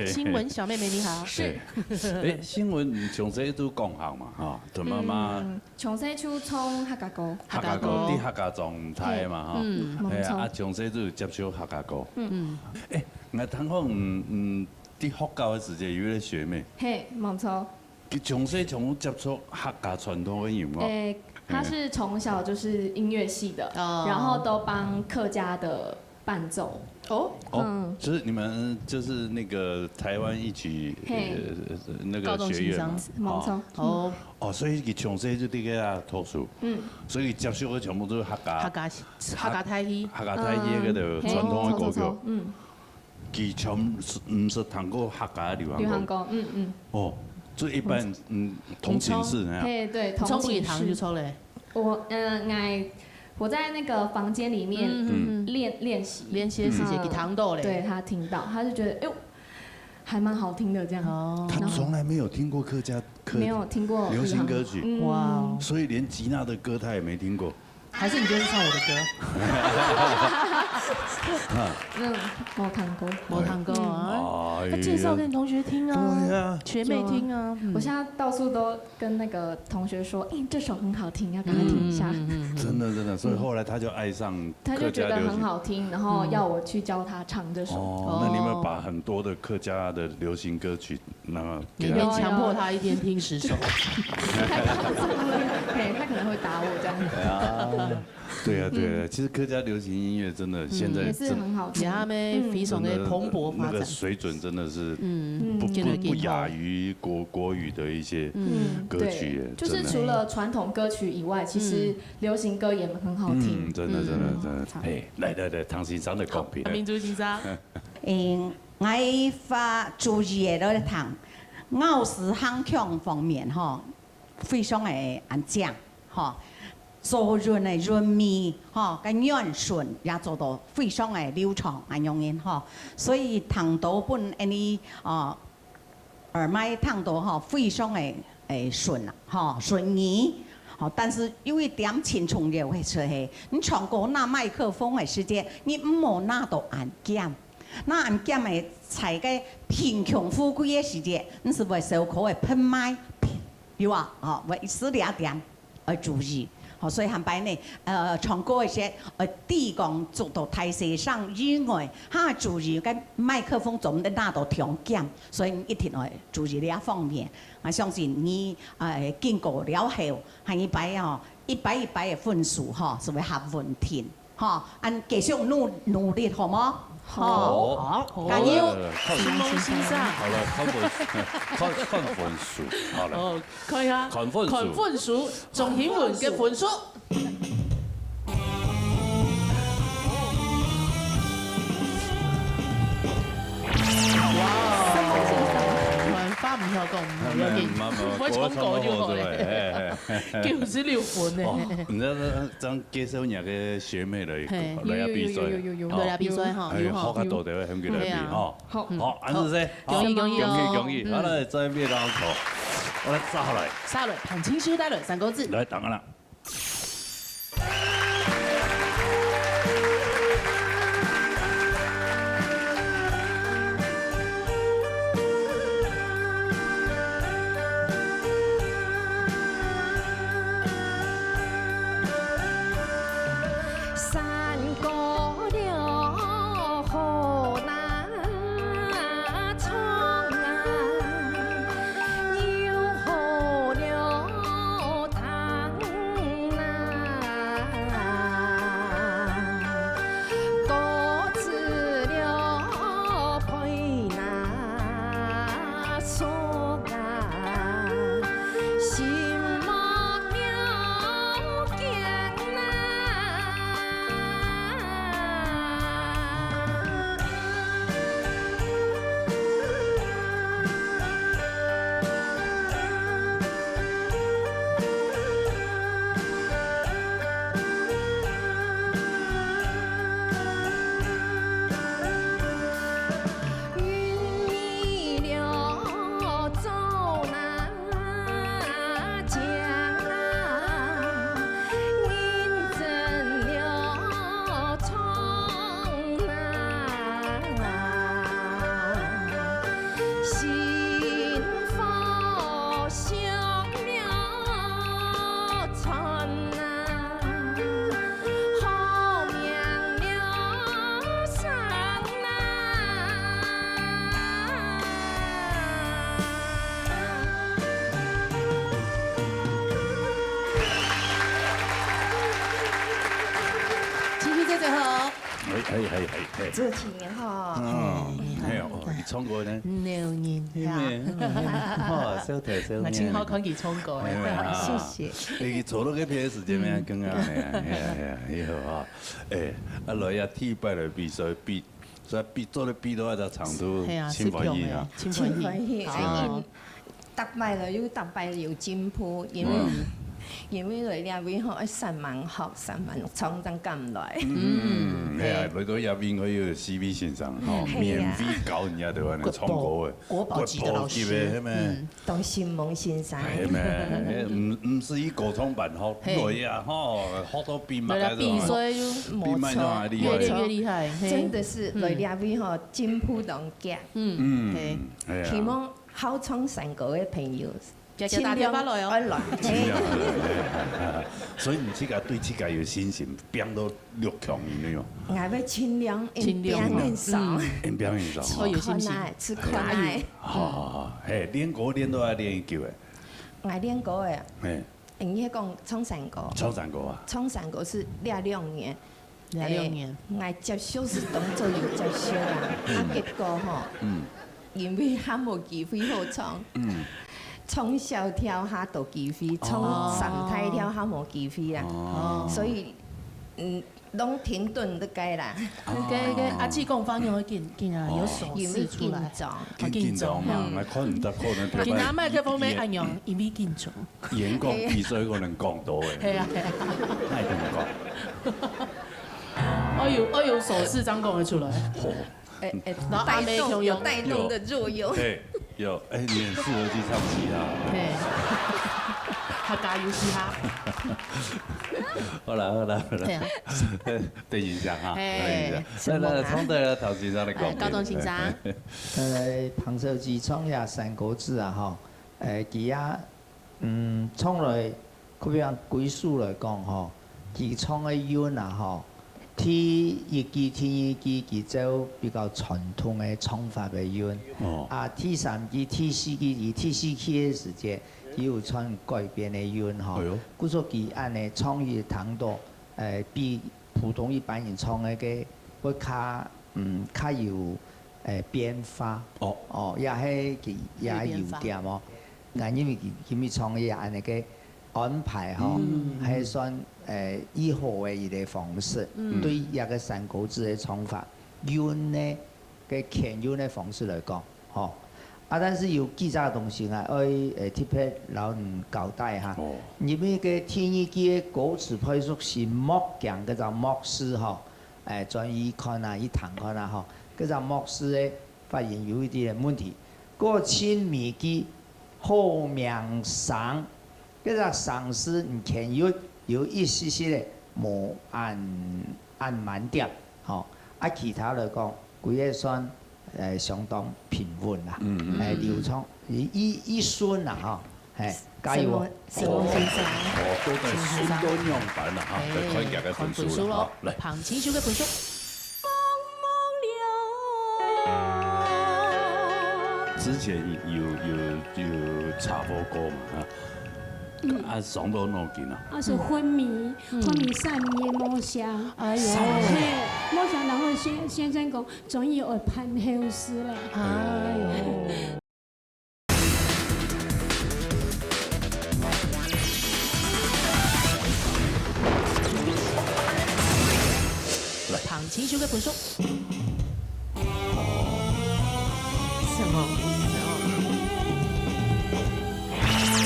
新聞小妹妹你好。是。哎，新聞從細就講客嘛，哈，同媽媽嗯，從細就唱客家歌。客家歌，客家歌。在客家庄大嘛，哈。嗯，哎呀，無錯。啊，從細就接觸客家歌。嗯。哎，𠊎聽講，嗯，嗯，在學校个時節有一個學妹，嘿，無錯。佢從細從接觸客家傳統个音樂。哎，她是從小就是音樂系的，哦。然後都幫客家的伴奏。哦。哦，嗯。就是你們就是那個台灣一曲，嘿。呃，那個學院嘛。高中新生。沒錯。哦。哦，所以佢從細就在該讀書。嗯。所以接觸个全部都是客家。客家，客家大戲。客家大戲个嗯，傳統个歌曲。嘿，沒錯，沒錯，嗯。佢全毋識聽過客家个流行歌。流行歌，嗯，嗯。哦，這一般，嗯，同情是那樣。嘿，對，同情是。你唱幾堂就唱咧？我，呃，𠊎，我在那個房間裡面嗯，嗯，嗯。練，練習。練習个時節，嗯。佢聽到咧。對，他聽到，他就覺得，哎呦，還蠻好聽的這樣。哦。他從來沒有聽過客家，客，沒有聽過流行歌曲。流行，嗯。哇哦。所以連吉娜的歌他也沒聽過。 還是你就是唱我的歌？嗯，沒聽過。沒聽過啊。哎呦。要介紹給你同學聽啊，對啊。學妹聽啊。嗯。我現在到處都跟那個同學說，哎，這首很好聽，要給他聽一下。嗯，嗯，嗯，嗯。真的，真的，所以後來他就愛上客家流行。他就覺得很好聽，然後要我去教他唱這首。哦，那你們把很多的客家的流行歌曲，那麼給他聽。每天強迫他一天聽十首。太誇張了，嘿，他可能會打我這樣。哎呀。 對啊，對啊，嗯。其實客家流行音樂真的現在嗯。也是很好聽。也還沒非常的蓬勃發展。真的，那個水準真的是嗯。不，不，不亞於國，國語的一些嗯。歌曲耶，對，就是除了傳統歌曲以外，真的。其實嗯。流行歌也很好聽。嗯，真的，真的，嗯。真的。好。嘿，來，來，來，唐先生的公平。好，明珠先生。嗯，𠊎發注意个來聽，咬字行腔方面吼， 非常个恁靚，吼，做韻个韻味，吼，个圓順也做到非常个流暢，恁樣个，吼。所以聽到本恁呢，哦，耳麥聽到，吼，非常个，誒，順啊，吼，順耳。吼，但是有一點盡重要个就係，你唱歌拿麥克風个時節，你毋好拿到恁尖。拿恁尖个在該貧窮富貴个時節，你係會燒烤个噴麥， 有啊，吼，𠊎意思這點愛注意。吼，所以下擺呢，呃，唱歌个時，呃，除講做到大細聲以外，還愛注意該麥克風做毋得拿到忒尖，所以你一定愛注意這方面。𠊎相信你，呃，經過了後，下一擺吼，一擺一擺个分數吼，係會較穩定。 吼，恁繼續努，努力，好無？好。好。好，加油。來，來，來，看，秦夢先生。好了，看分，看，看分數，好了。哦，看一下。看分數。看分數，鍾欣文个分數。哇，看分數，講，毋要緊，慢慢，慢慢，分數過高就好了。過了差不多，嘿，嘿。 九十六分呢。哦，你知道，這樣介紹你个學妹來，嘿，來比賽。有，有，有，有，有，有。哦。來比賽哈，哎，有哈，好較多个，有。很給他比哈。嗯。對啊。好。好，嗯。好，安子生。恭喜，恭喜哦。恭喜，恭喜。嗯。好，來，再見，然後，我來，再來。再來，潘青秀帶來三個字。來，當然了。 山高了好难唱啊，又好了谈上了船啊，好命了船啊。继续，姐姐好。哎，哎，哎，哎，哎。这几年哈，嗯，哎，哦，你唱歌呢？老人家。哇，笑头笑面。我真好看佢唱歌哎。哎呀，谢谢。哎，佢坐到該片个时间咩，刚刚呢，哎呀，哎呀，以后哈，哎，啊，来呀，第一摆来比赛，比，所以比，做得比到一个程度，哎呀，真欢喜啊。真欢喜，哦。哎，逐擺了，又逐擺有进步，因为，嗯。因为来这位吼，爱上网学，上网唱正敢来。嗯，哎呀，来到这位可以有四位先生吼，哎呀。免费教人家台湾的唱歌的，国宝级的老师。国宝级的，是咩？嗯。 当新蒙先生。哎咩，毋，毋是去歌唱班吼，嘿。来啊吼，学到比马个，来比赛就比马上还厉害。越练越厉害，嘿。真的是，嗯。来这位吼，进步当快。嗯，嗯，嘿。哎呀。希望好唱山歌的朋友，大家打电话来哦。尽量来。哎，所以你自家对自家有信心，变到六强以内哦。我会尽量，尽量。变很少。嗯。变很少。哦，有信心。吃苦耐，吃苦耐。加油。 好，好，好，嘿，练歌练到要练久诶。𠊎练歌诶，嘿。应该讲唱山歌。唱山歌啊？唱山歌是练六年。练六年。诶，𠊎接受是当做有接受啦，啊，结果吼，嗯。因为还无机会好唱，嗯。唱小调还多机会，唱哦。三大调还无机会啦，哦。所以，嗯， 拢停顿个啦。啊。个，个，阿姊讲方言会紧，紧啊，有手势出来。因为紧张。啊，紧张嘛，嗯。来看你在看那个。今仔麦克风没按用，因为紧张。演讲比赛可能讲多诶。系啊，系啊。那也不能讲。哎呦，哎呦，手势张讲得出来。哦。 哎，哎，然后阿妹带动，有带动的作用。有。对，有。哎，你很适合去唱嘻哈。对。客家有嘻哈。好啦，好啦，好啦。对啊。等一下哈，哎，等一下。来，来，来，承蒙啊。从头来，陶先生来讲。哎，高中先生。呃，彭秀基唱遐山歌子啊，吼，呃，佢也 嗯，唱來，可比方歸屬來講吼，佢唱个韻啊吼，第一句、第二句佢照比較傳統个唱法个韻。哦。啊，第三句、第四句，佢第四句个時節，佢有唱改編个韻吼。哎喲。故所佢恁呢唱佢聽到，呃，比普通一般人唱个个會較，嗯，較有，呃，變化。哦。哦，也係佢也有優點哦。 𠊎認為佢，佢今日創意恁呢个安排吼，嗯。還算，呃，以後个一個方式，嗯。對這個山歌子个唱法，用呢个牽用个方式來講，吼。啊，但是有幾隻東西啊，愛，呃，特別摎你交代哈。哦。因為个第二句个歌詞配屬是默講，該隻默字吼，哎，轉去看啊，去聽看啊吼，該隻默字个發音有一點問題。過盡尾句 好名聲，這隻聲字你牽有，有一息息个無恁，恁滿點，吼。啊，其他來講，歸個算，呃，相當平穩啦，嗯，嗯。哎，流暢，一，一，一順啦，吼，嘿，加油哦。承蒙，承蒙先生。哦，都在順到樣板啦，哈，哎，來看一下个分數啦，看分數咯，哈，來。彭清秀个分數。 之前有，有，有查過歌嘛，哈。嗯。啊，傷到腦筋啊。啊，是昏迷，嗯。昏迷三日無聲。哎喲。嘿，無聲，然後先，先生講，中醫愛辦後事了。哎喲。 彭清秀个分數。什麼？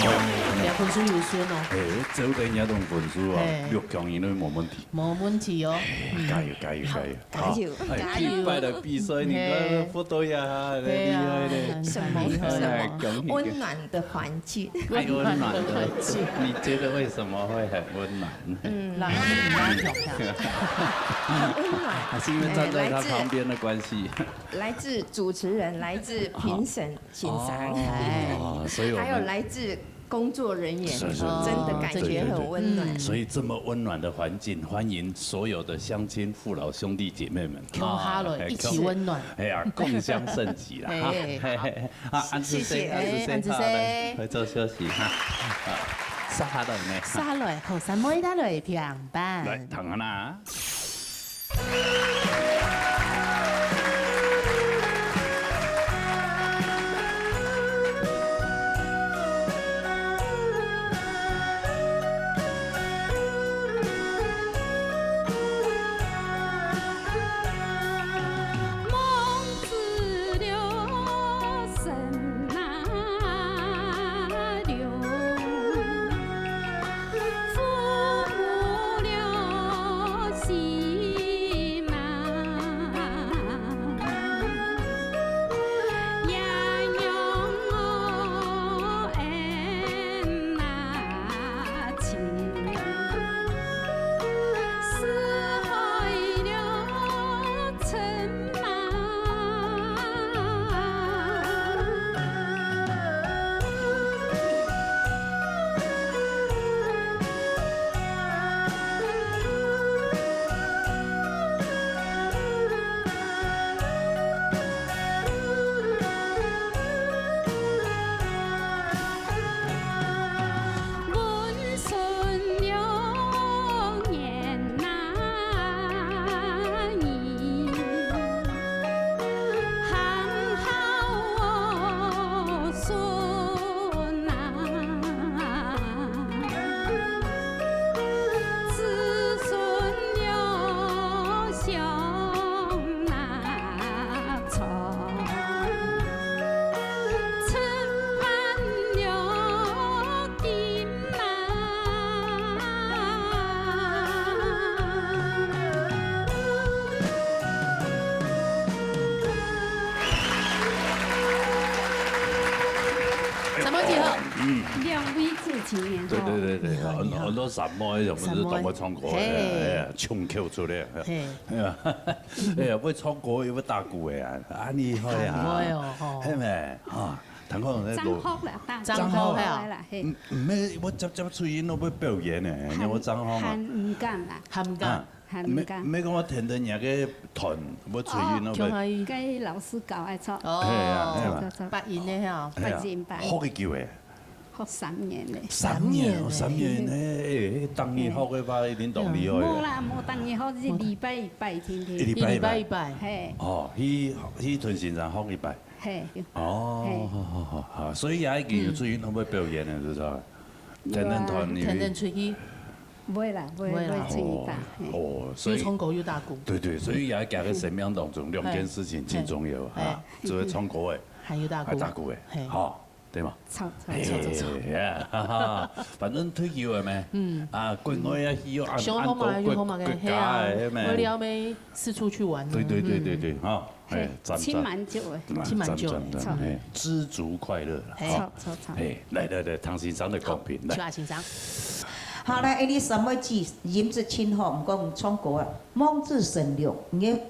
不要分數有順哦。哎，做得你這種分數啊，嘿。六強應該無問題。無問題哦。嗯。加油，加油，加油！加油。好，哎，加油。第一擺的比賽，你看，嘿。不得了啊，對啊，厲害的。很，很厲害哦。哎，恭喜。溫暖的環境。太溫暖了。溫暖的環境。你覺得為什麼會很溫暖？嗯。讓你拉長下。很溫暖。啊，是因為站在他旁邊的關係。哎，來自，來自主持人，來自評審，先生。哦，所以我們還有來自工作人員，是，是，真的感覺很溫暖。對，對，對。嗯。所以這麼溫暖的環境，歡迎所有的鄉親父老兄弟姐妹們，共下來，啊，一起溫暖。哎呀，共襄盛舉啦，哈。哎，嘿，嘿，嘿。啊，恁仔細，謝謝。恁仔細，哎，恁仔細。好，來，來做休息哈。啊，接下來呢？接下來，後生妹帶來評判。來，聽下啦。三妹姐好。嗯。兩位主持人好。對，對，對，對，很，很多三妹，全部是當會唱歌的，三妹。嘿。哎呀，唱曲出來。嘿。哎呀，哎呀，會唱歌又會打鼓的啊，啊，厲害啊。很會哦，吼。係咩？啊，聽講那羅，張學啦，大，張學啊。張學啦，嘿。嗯，嗯，沒，我接，接觸音樂會表演呢，你有張學嗎？還，還毋敢啦。還毋敢。啊。 還毋敢。毋係，毋係講𠊎跈等若个團，𠊎出去哦，那個。共下去。該老師教愛唱。哦，係啊，係啊。唱，唱，唱。八音的吼。係啊，八音，八音。學幾久誒？學三年咧。三年哦，三年呢。三年呢，誒，誒，逐日學个話，一定當厲害啊。無啦，無逐日學，一禮拜一擺，天天。一禮拜一擺。一禮拜一擺。嘿。哦，去，去跈先生學一擺。嘿。哦，嘿。好，好，好，好，所以也已經有出去那個表演了，是不是？嗯。跈等團，有啊。跈等出去。 毋會啦，毋會，毋會啦。毋會出去打，哦，嘿。哦，所以又唱歌又打鼓。對，對，所以也在佢个生命當中，兩件事情真重要啊，嘿。就係唱歌誒，還有打鼓。還打鼓誒，嘿。吼，對嗎？唱，唱，唱，唱，唱。嘿呀，哈哈，反正退休了咩？嗯。啊，國外啊，去又恁，想好嘛，恁多國，想好嘛，國家誒，嘿啊，咩？無聊咩，四處去玩啊。對，對，對，對，嗯。對，哈。 嘿，讚，讚。去蠻久誒。啊，去蠻久誒。讚，讚，讚，嘿，知足快樂啦，嘿。哈。著，著，著。嘿，來，來，來，聽先生个公平，好，來。請啊，先生。好，來，𠊎个三妹姊音質真好，毋過毋唱歌啊。望子成龍，你个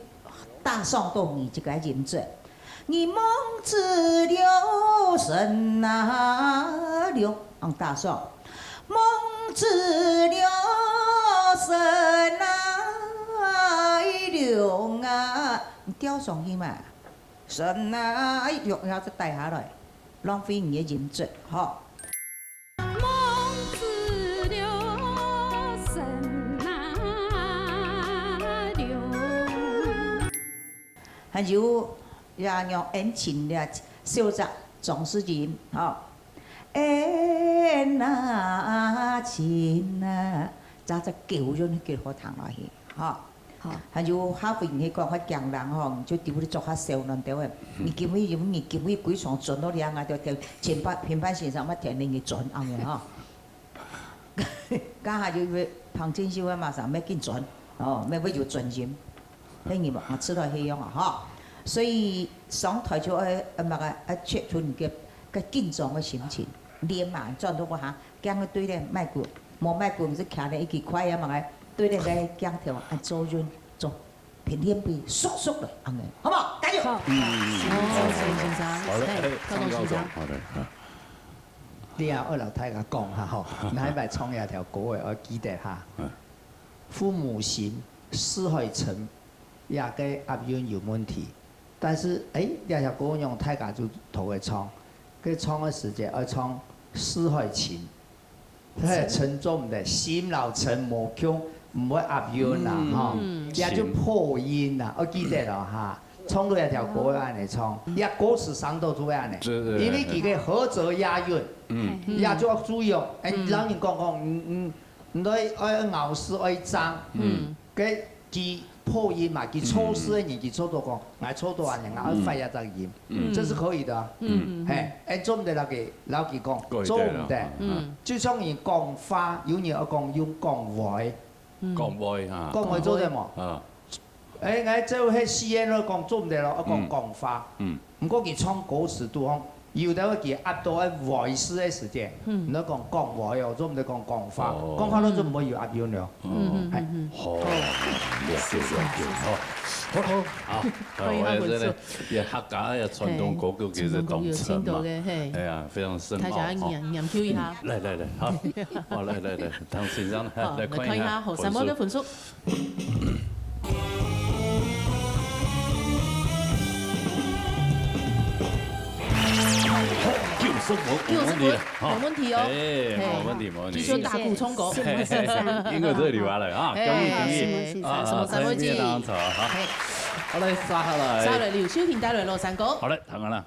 大宋都你這個音質。你望子了，成啊了，嗯，大宋。 望子了，成啊了啊，你吊上去嘛，成啊了，然後再帶下來，浪費你个音質，吼。望子了，成啊了。還有，也讓恩情了，小隻張詩吟，吼。 恩啊情啊，這隻狗就幾好聽落去，吼。好。還有下回你講，較強人吼，就丟你做較小人對不對？嗯。你今日，你今日非常準到這樣啊，就，就評判，評判先生嘛，天天你準恁樣吼。家下就會彭俊秀啊，馬上要緊轉，哦，要，要有轉音，嘿，你嘛，啊，知道這樣啊，哈。所以上台就愛，呃，麼个，愛check出你个，个緊張个心情，臉嘛轉到个哈，這樣个對咧，麥克，無麥克，毋係徛咧一支筷啊，麼个，對咧个鏡頭啊，做運做，平平比縮縮了，恁呢，好不好？加油！好，嗯，嗯，嗯，好，好，先生，好，來，哎，哎，高中先生。張教授。好的，啊。 你也愛摎大家講下吼，哪一擺唱這條歌个，愛記得哈。嗯。父母心，四海沉，這个押韻有問題。但是，誒，這條歌用大家就頭个唱，該唱个時節愛唱四海情，嘿，沉重个，心摎沉無共，毋會押韻啦，嗯，吼。嗯。這就破音啦，愛記得了哈。 唱到這條歌愛恁呢唱，這歌詞上到就會恁呢，對，對，對，因為佢个合則押韻，嗯。也就愛注意哦。哎，嗯。老人講講，嗯，嗯，你愛，愛咬字愛正，嗯。該佢破音嘛，佢錯字个人，嗯。佢錯到講，𠊎錯到恁呢，𠊎愛發一隻音，嗯。這是可以的啊。嗯。嘿，哎，做毋得摎佢，摎佢講，可以的啦。做毋得。嗯。就像你講話，有人愛講用講話，嗯。講話哈。講話做得無？啊。 哎，𠊎就係四縣來講做毋得咯，愛講講話。嗯。毋過佢唱歌詞都講，有兜佢壓到愛voice个時節，嗯。你愛講講話哦，做毋得講講話，哦。講話咯就毋會有押韻了。嗯，嗯，哎。嗯，嗯。好，了解，了解，好。好，好。好，歡迎阿文叔。我也是呢，也客家个傳統歌曲其實當深嘛。嘿，傳統歌曲有深度个，嘿。哎呀，非常深奧，大家研，哦。研究一下。嗯，來，來，來，好。好，來，來，來，唐先生，好，來看一下，來看一下後三名个分數。 九十分，無問題了，九十分，哈。無問題哦。哎，嘿。無問題，無問題。繼續打鼓唱歌。嘿，嘿，嘿，因為這裡來了啊，嘿，恭喜，恭喜。是，是，是，啊，什麼三位記？陳建當場，哈。嘿。好，來，接下來。接下來，劉秀婷帶來《老山歌》。好，來，聽下啦。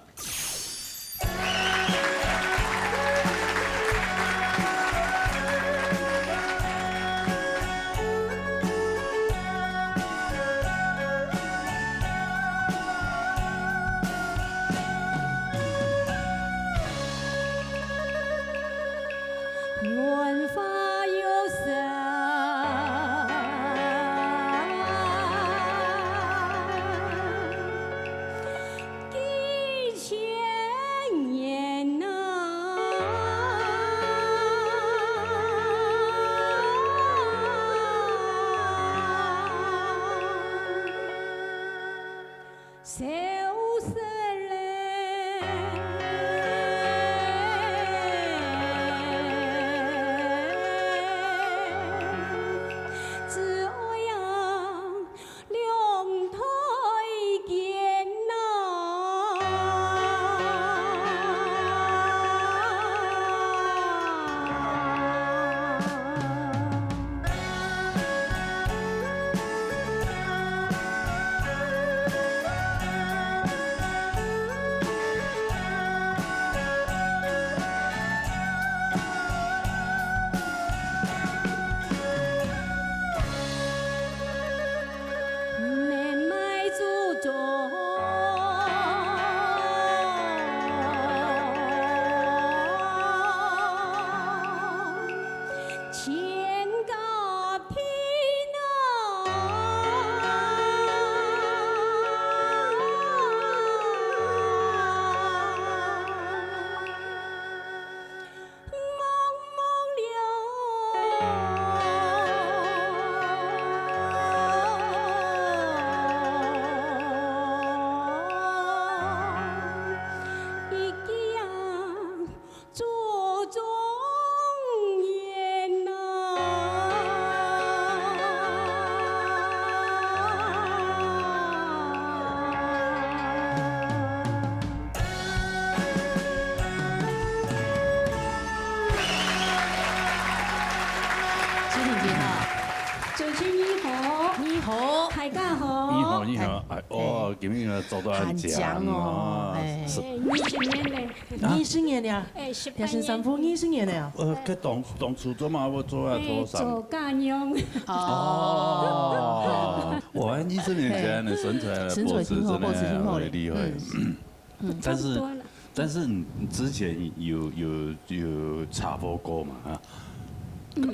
秀婷姐好。主持人好。你好。大家好。你好，你好。哎，哦，今日呢，做到恁靚哦。很靚哦，哎。是。哎，二十年嘞。啊？二十年了。哎，十八年。也是衫褲二十年了啊。呃，該當，當初做麼个做啊，哎，做衫？做嫁娘。哦。哦，我二十年前的身材，哎。身材挺好，保持真的保持挺好的。很厲害。嗯。 嗯，但是，差不多了。但是你，你之前有，有，有查埔過嘛，啊？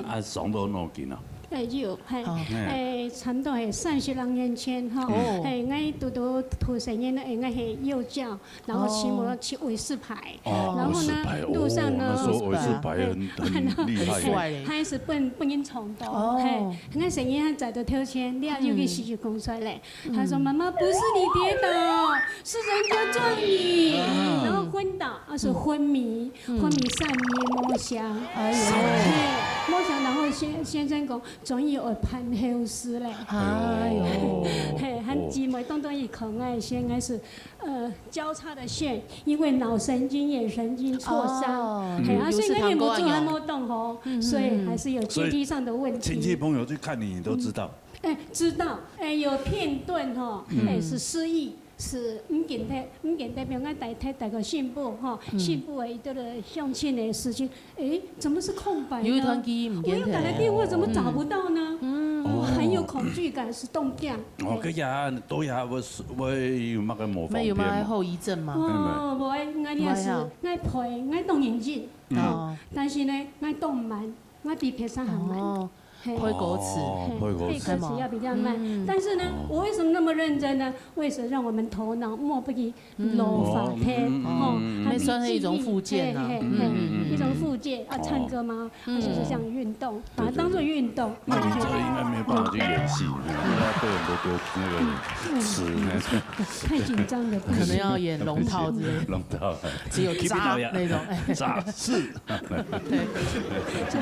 啊，傷到腦筋啊？哎，有，嘿，哦。哎，差不多係三十六年前吼，哦。哎，𠊎拄拄讀細人仔，哎，𠊎係幼教，然後騎摩托去偉士牌，哦。然後呢，偉士牌，哦，路上呢，那時候偉士牌很，很厲害。很帥嘞。他一直被，被人撞到，哦。嘿，𠊎細人仔還在這頭前，你看，有个喜劇講出來嘞。 他說：“媽媽，不是你跌倒，是人家撞你。”然後昏倒，啊，是昏迷，昏迷三日無聲。哎呦。嘿，無聲，然後先，先生講，中醫愛辦後事咧。哎呦。嘿，還姊妹當中一口愛先開始，呃，交叉的線，因為腦神經也神經挫傷。哦。嘿，啊，所以那邊沒做還沒動吼，所以還是有階梯上的問題。所以親戚朋友去看你，你都知道。 哎，知道，哎，有片段吼，哎，是失憶，是毋見忒，毋見忒，比如講大，大，大个信簿吼，信簿的一个个鄉親的事情，哎，怎麼是空白呢？有一段記憶毋見忒。我又打來電話，怎麼找不到呢？嗯。哦，很有恐懼感，是動盪。哦，哎。該也，都也會，會有那個模仿片嘛。那有沒有後遺症嗎？哦，無，𠊎，𠊎也是，無啊。𠊎背，𠊎當認真，哦。但是呢，𠊎當慢，𠊎比別人還慢。哦。 嘿。背歌詞。哦，背歌詞。嘿，背歌詞要比較慢。嗯。但是呢，哦。我為什麼那麼認真呢？為了讓我們頭腦莫不去老化忒，嗯。哦，嗯，嗯，嗯，嗯。吼，它那算是一種復健啊。嘿，嘿，嘿，嗯，嗯，嗯，一種復健。啊，唱歌嗎？嗯。啊，就是像運動，把它當作運動。那你這個應該沒有辦法去演戲，因為它背很多歌，那個詞，嗯。太緊張了，不行。可能要演龍套之類的。龍套。只有渣那種，哎。渣，是。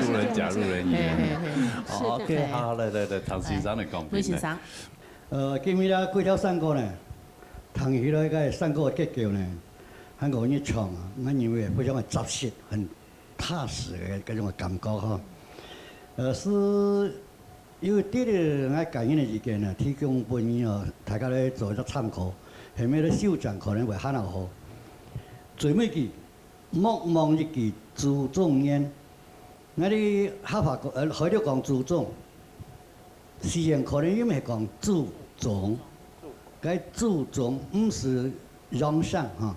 路人甲、路人乙。嘿，嘿，嘿。好，OK，是的。好，來，來，來，唐先生來講。來，魏先生。呃，今日啊，這條山歌呢，聽起來个山歌个結構呢，還有你唱啊，𠊎認為非常个扎實，很踏實个這種感覺哈。呃，是有一點點𠊎個人个意見呢，提供分你哦，大家來做一個參考，後面个修正可能會還較好。最尾句， 莫忘一句祖宗言。𠊎兜客話講，呃，海陸講祖宗，雖然可能又毋係講祖宗，該祖宗毋係陽上哈。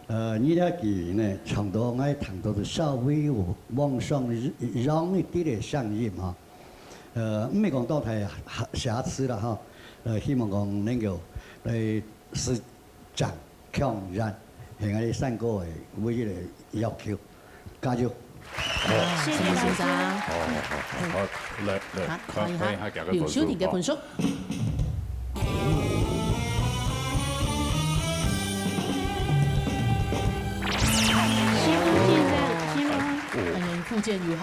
呃，你這句呢，唱到𠊎聽到就稍微有往上揚一點个聲音哈。呃，毋係講到太瑕疵啦哈。呃，希望講能夠來實 正強健，係𠊎兜山歌个唯一个要求。加油！好，謝謝老師。謝謝先生。好，好，好，好，來，來，好，看，看一下看一下佢个分數，劉秀婷个分數。好。新聞先生，新聞。哎，哎，復健有效。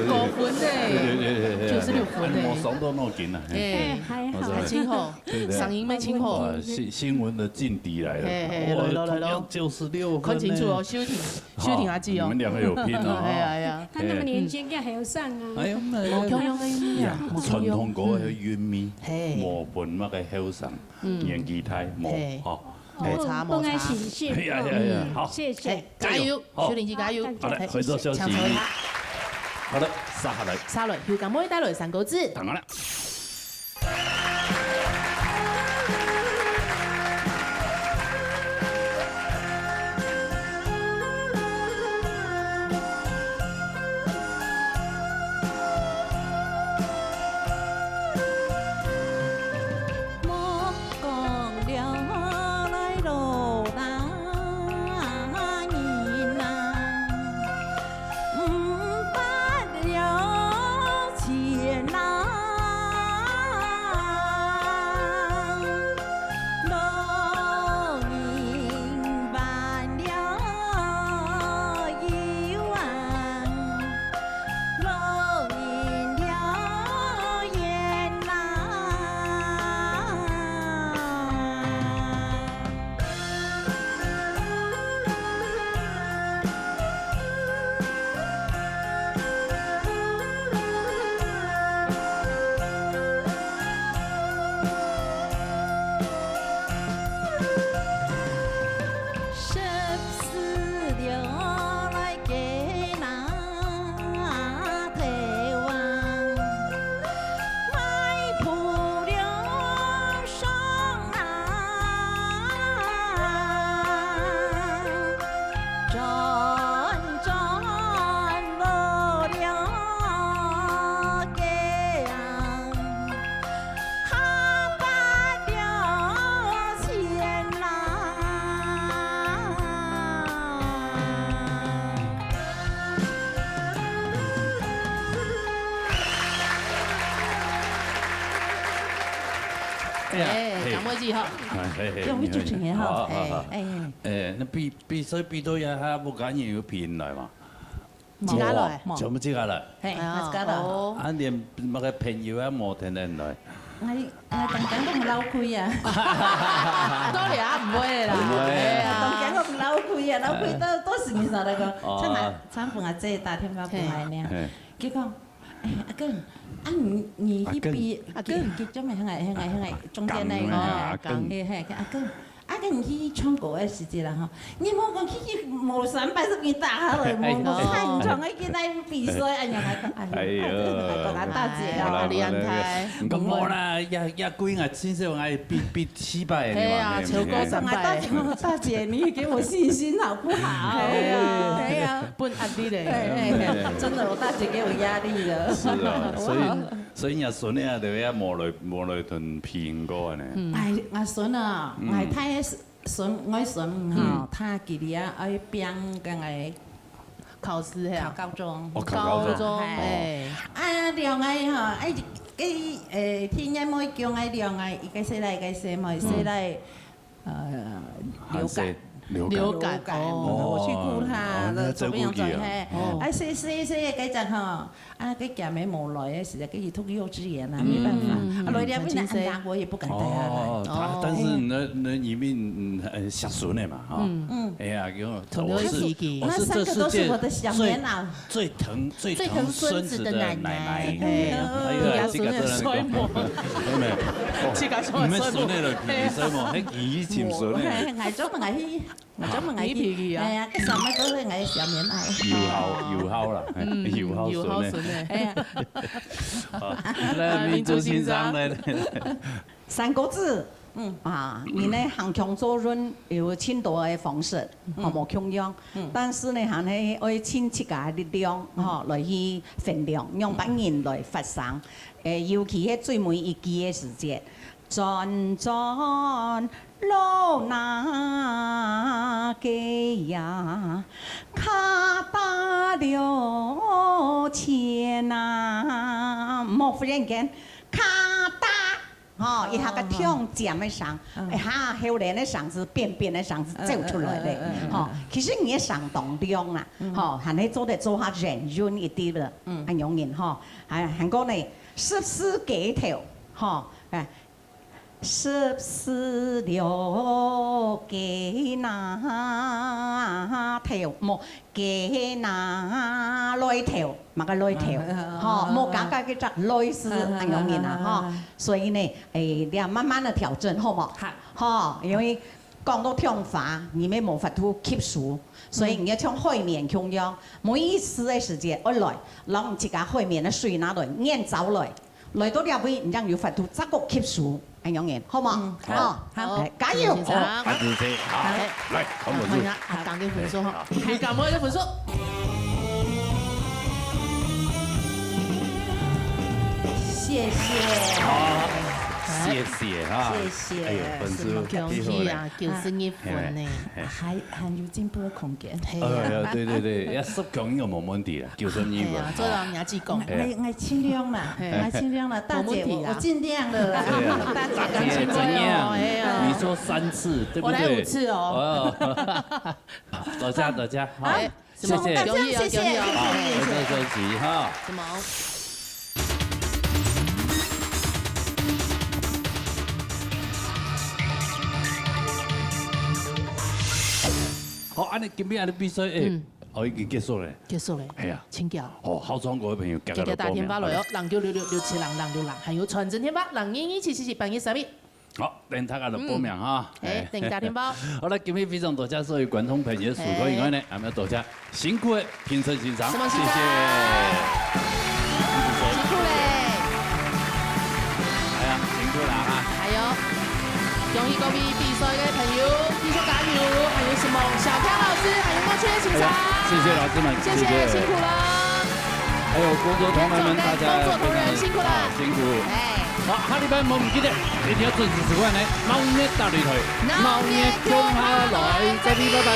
高分呢，對，對，對，對，對。九十六分呢。哎，我傷到腦筋了，嘿。哎，還好。還真好。 對不對？聲音乜真好。哇，新，新聞的勁敵來了。嘿，嘿，哇，來，來，來，來。同樣九十六分呢。看清楚哦，秀婷，秀婷阿姊哦。你們兩個有拼哦。哎呀，哎呀。他那麼年輕，應該還有上啊。哎呀，那無共樣个韻味啊，呀，無共樣。傳統歌个韻味，嘿。無分那個後生，嗯。年紀大，無，嘿。吼。無差，無差。哎呀，哎呀，哎呀，嗯。好。謝謝。哎，加油，好。秀婷姐加油。好，來，哎，回頭休息。搶頭一下。好了，接下來。接下來，有感妹帶來三個字。當然了。 莫講了來老大人啊，毋捌了錢啊。哎，嘿。感谢你哈。哎，嘿，嘿，两位主持人哈。好，好，好。哎，哎。哎，那比，比赛比到遐，哈，屋下人有陪你来吗？自家來。全部自家來。嘿，哎呀，自家來。哦。啊，連那个朋友啊，無天天來。哎，哎，當然講老開啊。當然啊，毋會啦。毋會啊。哎呀，當然講老開啊，老開到，到時你上來講，哦。像啊，像分阿姐打電話過來呢。嘿。佢講，哎，阿根，啊，你，你去比，阿根。佢，佢做咩？向外，向外，向外，中間那一個。阿根，阿根。嘿，嘿，阿根。 啊，該你去唱歌个時節啦，吼，你莫講去，去無三擺就你打下來，無，無唱，唱个去那比賽，哎呀，哎呀，哎呦，哎呀，大姐啊，好啦，厲害。你講無啦，也，也歸啊，至少愛比，比四擺个嘛，嘿啊，嘿，超過三擺。哎，大姐，大姐，你也給我信心好不好？哎呀，哎呀，不能壓力嘞。哎，哎，哎，真的，我大姐給我壓力了。是啊，所以，哇。所以你孫仔啊，就愛無來，無來同皮哥啊呢。嗯。哎，阿孫啊，嗯。哎，他也是 孫，𠊎孫吼，嗯。他今年啊，愛拚个，考試係啊？考高中。哦，考高中。高中，嘿。哎。啊，兩個吼，哎，个，呃，天然妹叫𠊎兩個，一個細倈，一個細妹，嗯。細倈，呃，流感。流感。流感，哦。哦，我去顧他，哦，你要照顧佢啊。怎麼樣怎麼樣，嘿。哦。啊，細，細，細个該隻吼， 啊，該姐妹無來个時節，該佢讀幼稚園啊，嗯。沒辦法。嗯，啊，來這邊呢，很辛苦。恁大我也不敢帶他來。哦，他，哦。但是呢，那你們，嗯，呃，惜孫个嘛，哈。嗯。嗯。哎呀，給我，同我是，我是這世界最，那三個都是我的小棉袄。最疼，最疼孫子的奶奶。最疼孫子的奶奶。哎呀，哎呀，這個真的是，沒有，沒有。哦，自家孫子，你們孫子了，比誰麼？還以前孫子。哎，哎，專門愛去 𠊎專門愛去，你脾氣啊？哎呀，該上面都係𠊎个小棉袄。有孝，有孝啦，嗯，有孝順个。有孝順个。哎呀。好，來，明珠先生，來，來，來。三個字，嗯。啊，你呢，行強做人有盡多个方式，嗯。吼，無共樣。嗯。但是呢，還係愛盡自家个力量，嗯。吼，來去衡量，讓別人來發聲。嗯。誒，尤其係最尾一句个時節， 轉轉路那个呀，咔嗒了錢啊，莫忽然間，咔嗒，吼，一下个聽尖个聲，嗯。一下後來个聲是扁扁个聲是走出來个，嗯，嗯，嗯，嗯，吼，嗯。其實你个聲當亮啦，嗯。吼，還係做得做下圓潤一點个，嗯。恁樣人吼，還，還過呢，十四街頭，吼，哎， 十四了个那頭，無，个那來頭，麼个來頭？啊，啊，啊，吼，啊，無加加个隻來字，啊，啊，恁樣人啊，啊，啊，啊。吼。所以呢，誒，你要慢慢个調整，好無？好。吼，因為講到暢話，你乜無法度吸收，所以你要像海綿共樣，嗯。每一次个時節，愛來，讓自家海綿个水拿來，眼罩來， 來到這位，你正有法度再過吸收，恁樣个，好無？嗯，好。好，好。哎，加油！好，下次再，好。好。來，黃博士。好，啊，講个分數哈。好。你感覺个分數？謝謝。好，謝謝哈。謝謝。哎呦，分數恭喜啊，幾好咧。九十一分呢。哎，哎。還，還有進步个空間。係啊。哎呀，對，對，對，要十強應該無問題啦。 九十二分。哎呀，做到人家自講。哎。𠊎，𠊎盡量啦，嘿。𠊎盡量啦，大姐，無問題啊。我，我盡量了啦。對啊。大姐，大姐怎樣？哎呀。你說三次，對不對？我來五次哦。哦。多謝，多謝，好，哎，謝謝。謝謝，謝謝，謝謝。好，我們再休息哈。什麼？ 好，恁樣今日恁樣比賽，哎，嗯。哦，已經結束了。結束了。哎呀。請教。哦，好唱歌个朋友，遽遽打電話來哦，零九六六六七零零六零，還有傳真電話，零二二七七七八二三一。好，等大家來報名哈。嗯。哎，哎。等打電話。好了，今日非常多謝所有觀眾朋友收看以外呢，哎。還要多謝 辛苦个評審先生，什麼先生？謝謝。辛苦嘞。哎呀，辛苦啦哈。還有，恭喜各位比賽个朋友，繼續加油！還有什麼小飄老師，還有莫缺先生。哎呀，謝謝老師們，謝謝，謝謝。辛苦了。還有工作同仁們，大家工作同仁辛苦了。啊，辛苦。哎。好，下禮拜莫毋記得，一定要準時收看呢，鬧熱大擂台，鬧熱共下來，再見，拜拜。